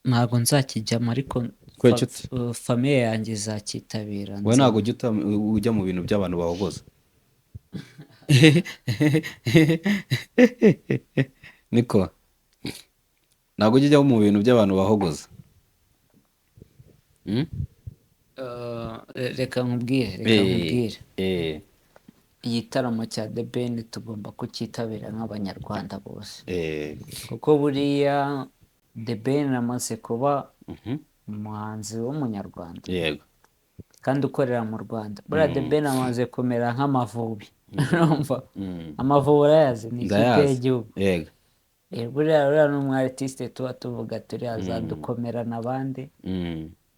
ntabwo nzakijyamo, ariko Kubera iki? Famille yanjye izakitabira. Wowe ntabwo ujya ujya mu bintu by'abantu bahogoza, niko? Ntabwo ujya ujya mu bintu by'abantu bahogoza? Hmm? Reka nkubwire, reka nkubwire. Igitaramo cya The Ben tugomba kucyitabira nk'Abanyarwanda bose, kuko buriya The Ben amaze kuba umuhanzi w'Umunyarwanda kandi ukorera mu Rwanda. Buriya The Ben amaze kumera nk'Amavubi. Urumva, Amavubi urayazi, ni ikipe Ndayazi. y'igihugu. Buriya ni umu artiste tuba tuvuga turi azadukomerana abandi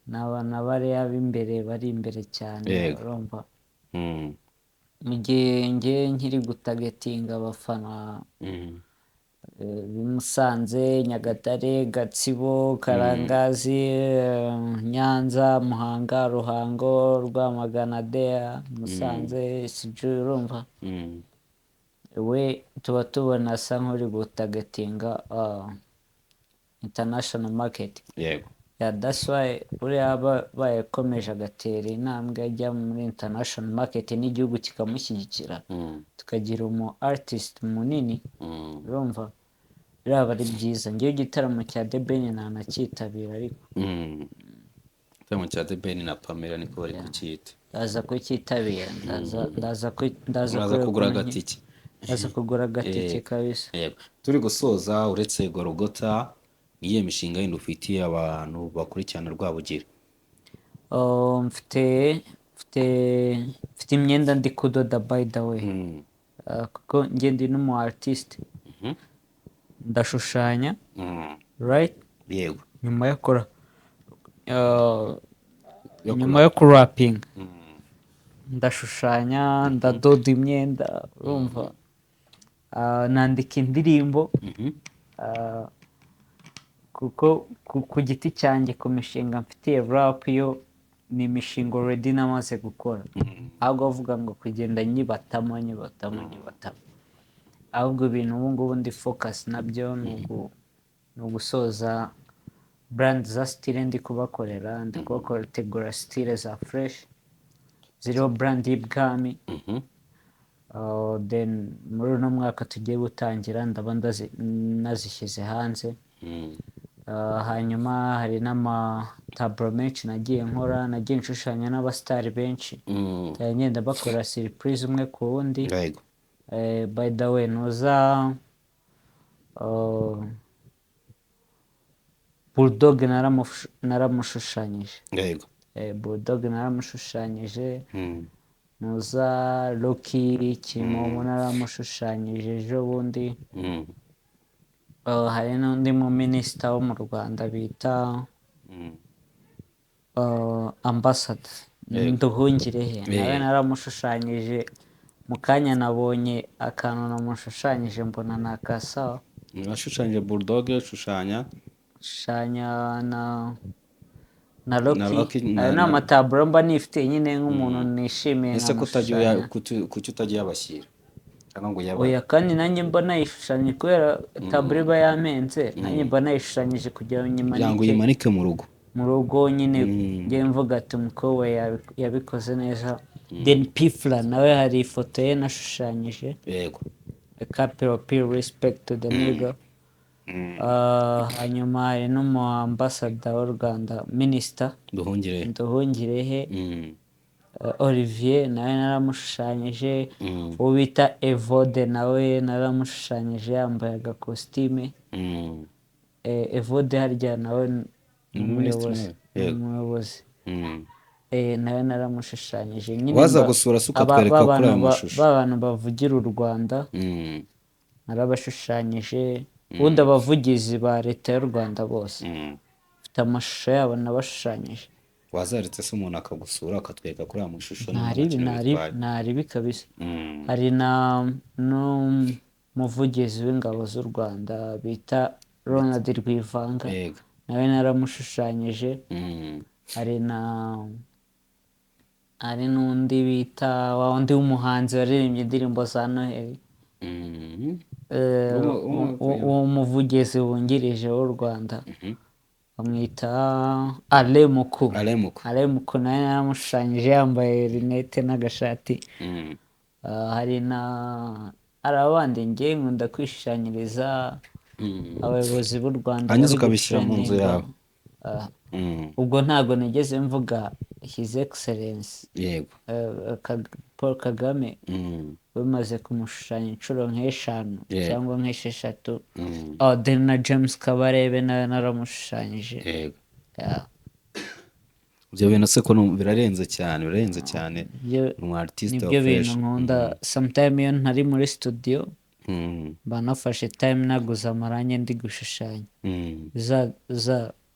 n'abana bariya b'imbere bari imbere cyane. Urumva, mu gihe njye nkiri gutargetinga abafana b'i Musanze, Nyagatare, Gatsibo, Karangazi, Nyanza, Muhanga, Ruhango, Rwamagana, Dea, Musanze, sijui, urumva, we tuba tubona asa nk'uri gutargetinga international market. Yeah, that's why buriya bayakomeje agatera intambwe ajya muri international market n'igihugu kikamushyigikira, tukagira umu artist munini, urumva biraba ari byiza. Ngewe igitaramo cya The Ben ntanacyitabira, ariko Igitaramo cya The Ben na Pamela, niko bari kucyita. Ndaza kucyitabira, ndaza Uraza kureba kugura ukuntu agatike. Ndaza kugura agatike kabisa. Yego. Turi gusoza, uretse Gorogota, ni iyihe mishinga yindi ufitiye abantu bakurikirana Rwabugiri? Oh, mfite imyenda ndi kudoda, by the way. Kuko njye ndi n'umu artiste, ndashushanya, right? Yego. Nyuma yo kora nyuma yo kurapinga, ndashushanya, ndadoda imyenda, urumva. Nandika indirimbo. Kuko ku giti cyanjye, ku mishinga mfitiye rap, yo ni imishinga already namaze gukora, ahubwo bavuga ngo kugenda nyibatamo, nyibatamo, nyibatamo. Ahubwo ibintu ubu ngubu ndi focus nabyo ni ugusoza brand za style ndi kubakorera, ndi kubategura style za fresh ziriho brand y'ibwami. Then muri uno mwaka tugiye gutangira ndaba nazishyize hanze. Hanyuma hari n'amataburo menshi nagiye nkora, nagiye nshushanya n'abasitari benshi. Ngenda bakora surprise umwe ku wundi. By the way, nuza Bulldog naramushushanyije. Bulldog naramushushanyije. Nuza Rocky Kimomo naramushushanyije ejo bundi. Hari n'undi mu minisita wo mu Rwanda bita Ambassador Nduhungirehe, nawe naramushushanyije. Mu kanya nabonye akantu namushushanyije, mbona ni akasawa. Washushanyije Bulldog, ushushanya Shushanya na na Rocky. Rocky Ayo ni amataburo mba nifitiye nyine nk'umuntu nishimiye, Ese ko utajya nkamushushanya. kuki utajya uyabashyira cyangwa ngo uyabahe? Oya, kandi nanjye mba nayishushanyije kubera taburo iba yamenze, nanjye mba nayishushanyije kugira ngo Kugira ngo nyimanike uyimanike mu rugo. Mu rugo nyine, njye mvuga ati umukobwa yabikoze neza. Then P Fla nawe hari ifoto ye nashushanyije. Capital P, respect to the nigga. Hanyuma hari n'umu ambassador w'u Rwanda, minisita Nduhungire. Nduhungirehe. Olivier nawe naramushushanyije. Uwo bita Evode nawe naramushushanyije yambaye agakositime. Evode harya nawe ni Ni umuminisitiri umuyobozi. nawe? Ni Yego. umuyobozi. Nawe naramushushanyije nyine. Waza gusura se ukatwereka ba kuri ayo bantu mashusho? Ba bantu bavugira u Rwanda narabashushanyije. Ubundi abavugizi ba leta y'u Rwanda bose mfite amashusho yabo nabashushanyije. Wazaretse se umuntu akagusura akatwereka kuri aya mashusho, niba Ntaribi. nta kintu Ntaribi. bitwaye? Ntaribi kabisa. Hari na n'umuvugizi w'ingabo z'u Rwanda bita Ronald Rwivanga, nawe naramushushanyije. Hari n'undi bita wa wundi w'umuhanzi waririmbye indirimbo za Noheli. Uwo muvugizi wungirije w'u Rwanda bamwita Alain Muku. Alain Muku. Alain Muku nawe naramushushanyije yambaye rinete n'agashati. Hari abandi njye nkunda kwishushanyiriza abayobozi b'u Rwanda Hanyuma bari ukabishyira mu nzu gutrendinga. yawe. Ubwo ntabwo nigeze mvuga His Excellence Paul Kagame, bamaze kumushushanya inshuro nk'eshanu cyangwa nk'esheshatu. Oh, then na James Kabarebe nawe naramushushanyije. Yeah. Ibyo bintu se ko birarenze cyane, birarenze cyane. Umu artiste wa Nibyo bintu fresh. nkunda. Sometime iyo ntari muri studio mba nafashe time naguze amarangi ndi gushushanya.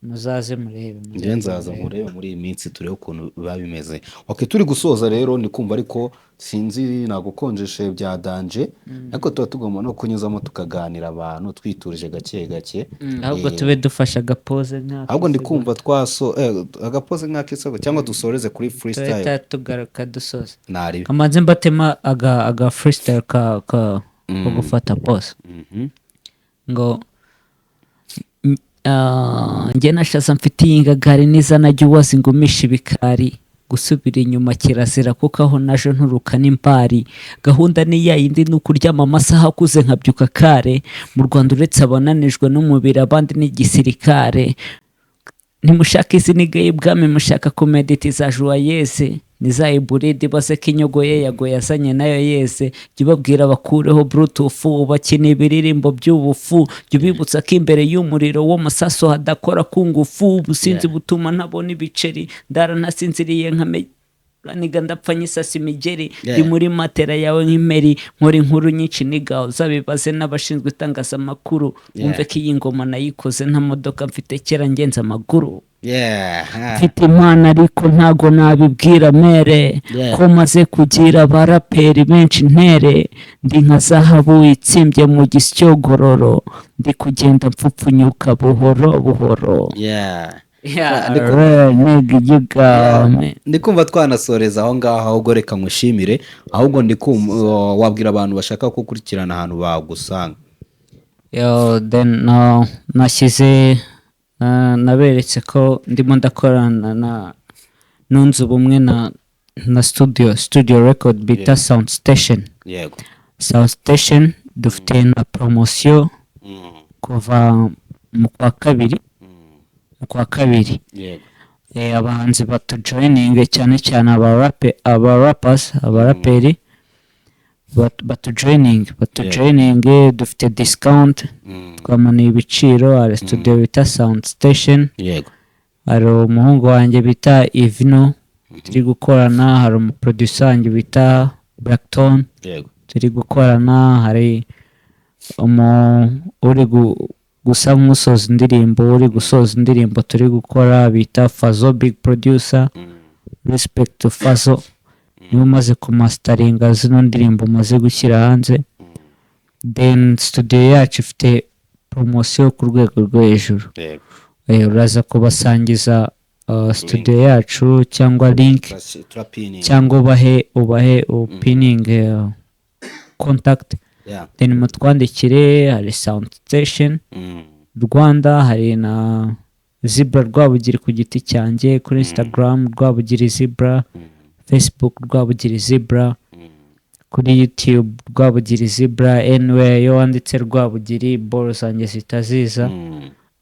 Muzaze murebe, Njye muzaze nzaza murebe. Nkurebe muri iyi minsi, turebe ukuntu biba bimeze. Ok, turi gusoza rero, ndi kumva ariko sinzi nagukonjeshe bya danger, ariko tuba tugomba no kunyuzamo tukaganira abantu twiturije gake gake. Ahubwo tube dufashe agapoze nk'ako. Ahubwo ndi kumva twaso agapoze nk'ak'isogo cyangwa dusoreze kuri freestyle. Tuhita tugaruka dusoza. Naribi. Kamanze mbatema aga freestyle ka ko gufata pause. Ngo njye nashaza mfite iyi ngagari n'iza najya uwazi ngumisha ibikari, gusubira inyuma kirazira kuko aho naje nturuka n'imbari. Gahunda ni ya yindi, ni ukuryama amasaha akuze nkabyuka kare. Mu Rwanda uretse abananijwe n'umubiri, abandi ni igisirikare. Ntimushaka iziniga y'ibwami, mushaka komediti za juwayeze niza iburide baze ko inyogo ye yago yazanye nayo yeze. Jya ubabwira bakureho bluetooth, bakina ibiririmbo by'ubufu. Jya ubibutsa ko imbere y'umuriro w'amasaso hadakora ku ngufu. Ubusinzi butuma ntabona ibiceri, ndara ntasinziriye nkamenya niga ndapfa nyisasa imigeri. Ndi muri matera yawe nk'imperi, nkora inkuru nyinshi niga, uzabibaze n'abashinzwe itangazamakuru. Wumve ko iyi ngoma nayikoze nta modoka mfite, kera ngenza amaguru. Mfite impano ariko ntago nabibwira mere ko maze kugira abaraperi benshi ntere. Ndi nka zahabu itsimbye mu gisyogororo, ndi kugenda mpfupfunyuka buhoro buhoro. Yeah, real nigga, you got me. Ndi kumva twanasoreza aho ngaho. Ahubwo reka nkushimire. Ahubwo ndi kumva wabwira abantu bashaka kugukurikirana ahantu bagusanga. Yo, then nashyize naberetse ko ndimo ndakorana na nunze ubumwe na studio record bita Sound Station. Sound Station dufite na promosiyo kuva mu kwa kabiri, mu kwa kabiri. Abahanzi batujoininge, cyane cyane aba rappers, abaraperi batujoininge, dufite discount, twamanuye ibiciro. Hari studio bita Sound Station. Hari umuhungu wanjye bita Ivino turi gukorana, hari umuproducer wanjye bita Blackton turi gukorana, hari umu uri gusa nk'usoza indirimbo, uri gusoza indirimbo turi gukora bita Fazo Big Producer. Respect to Fazo, niwe umaze kumasteringa zino ndirimbo umaze gushyira hanze. Then studio yacu ifite promosiyo ku rwego rwo hejuru. Uraza kubasangiza studio yacu cyangwa link Turapininga. cyangwa ubahe upining contact. Then mutwandikire. Hari Sound Station Rwanda, hari na Zebra Rwabugiri ku giti cyanjye, kuri Instagram Rwabugiri Zebra, Facebook Rwabugiri Zebra, kuri YouTube Rwabugiri Zebra. Anywhere iyo wanditse Rwabugiri boro zanjye zihita ziza.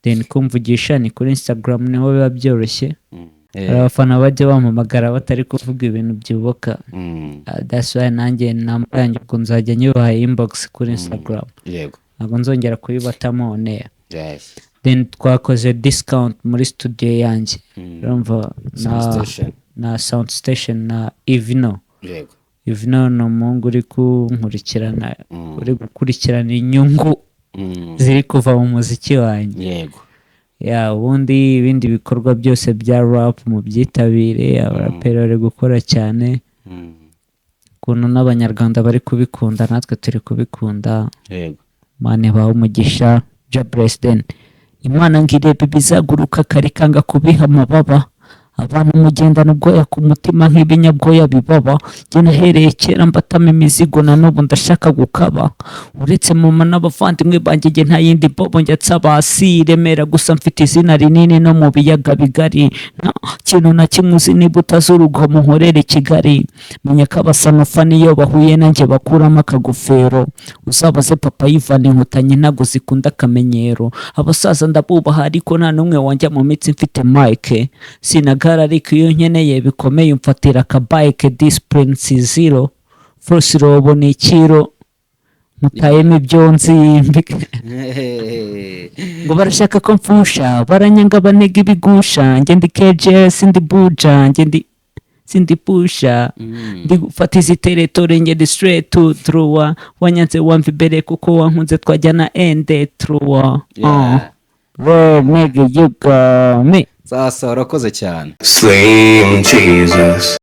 Then kumvugisha ni kuri Instagram, niho biba byoroshye. Hari abafana bajya bampamagara batari kuvuga ibintu byubaka. That's why nanjye namba yanjye ubwo nzajya nyubaha inbox kuri Instagram. Ntabwo nzongera kuyibatamo on air. Then twakoze discount muri studio yanjye, urumva, Sound na Station. Na Sound Station na Ivino. Ivino ni umuhungu uri kunkurikirana, uri gukurikirana inyungu ziri kuva mu muziki wanjye. Ya, ubundi ibindi bikorwa byose bya rap mubyitabire. Abaraperi bari gukora cyane, ukuntu n'Abanyarwanda bari kubikunda, natwe turi kubikunda. Imana ibahe umugisha. Jah bless. Then Imana ngo irebe ibizaguruka kare kanga kubiha amababa. Abantu mugendana ubwoya ku mutima nk'ibinyabwoya bibaba. Njye nahereye kera mbatamo imizigo, na n'ubu ndashaka gukaba. Uretse mama n'abavandimwe banjye, njye nta yindi bobo njya nsaba. Si i Remera gusa, mfite izina rinini no mu biyaga bigari. Nta kintu na kimwe uzi niba utazi urugomo nkorera i Kigali. Menya ko abasanofa niyo bahuye nanjye bakuramo akagofero. Uzabaze papa yivana Inkotanyi, ntago zikunda akamenyero. Abasaza ndabubaha, ariko nta n'umwe wanjya mu mitsi mfite mike. Sinagara, ariko iyo nkeneye bikomeye umfatira akabayike. Discipline si zero force, robo ni ikiro mutayemo ibyo nzi. Ngo barashaka ko mfusha, baranyanga, banega ibigusha. Njye ndi KGS, ndi buja, njye ndi sindi pusha, ndi gufata izi territory, njye ndi straight to truwa. Wanyanze wamva imbere, kuko wankunze twajyana ende truwa. Real nigga, you got me. Sasa urakoze cyane. Slim Jesus.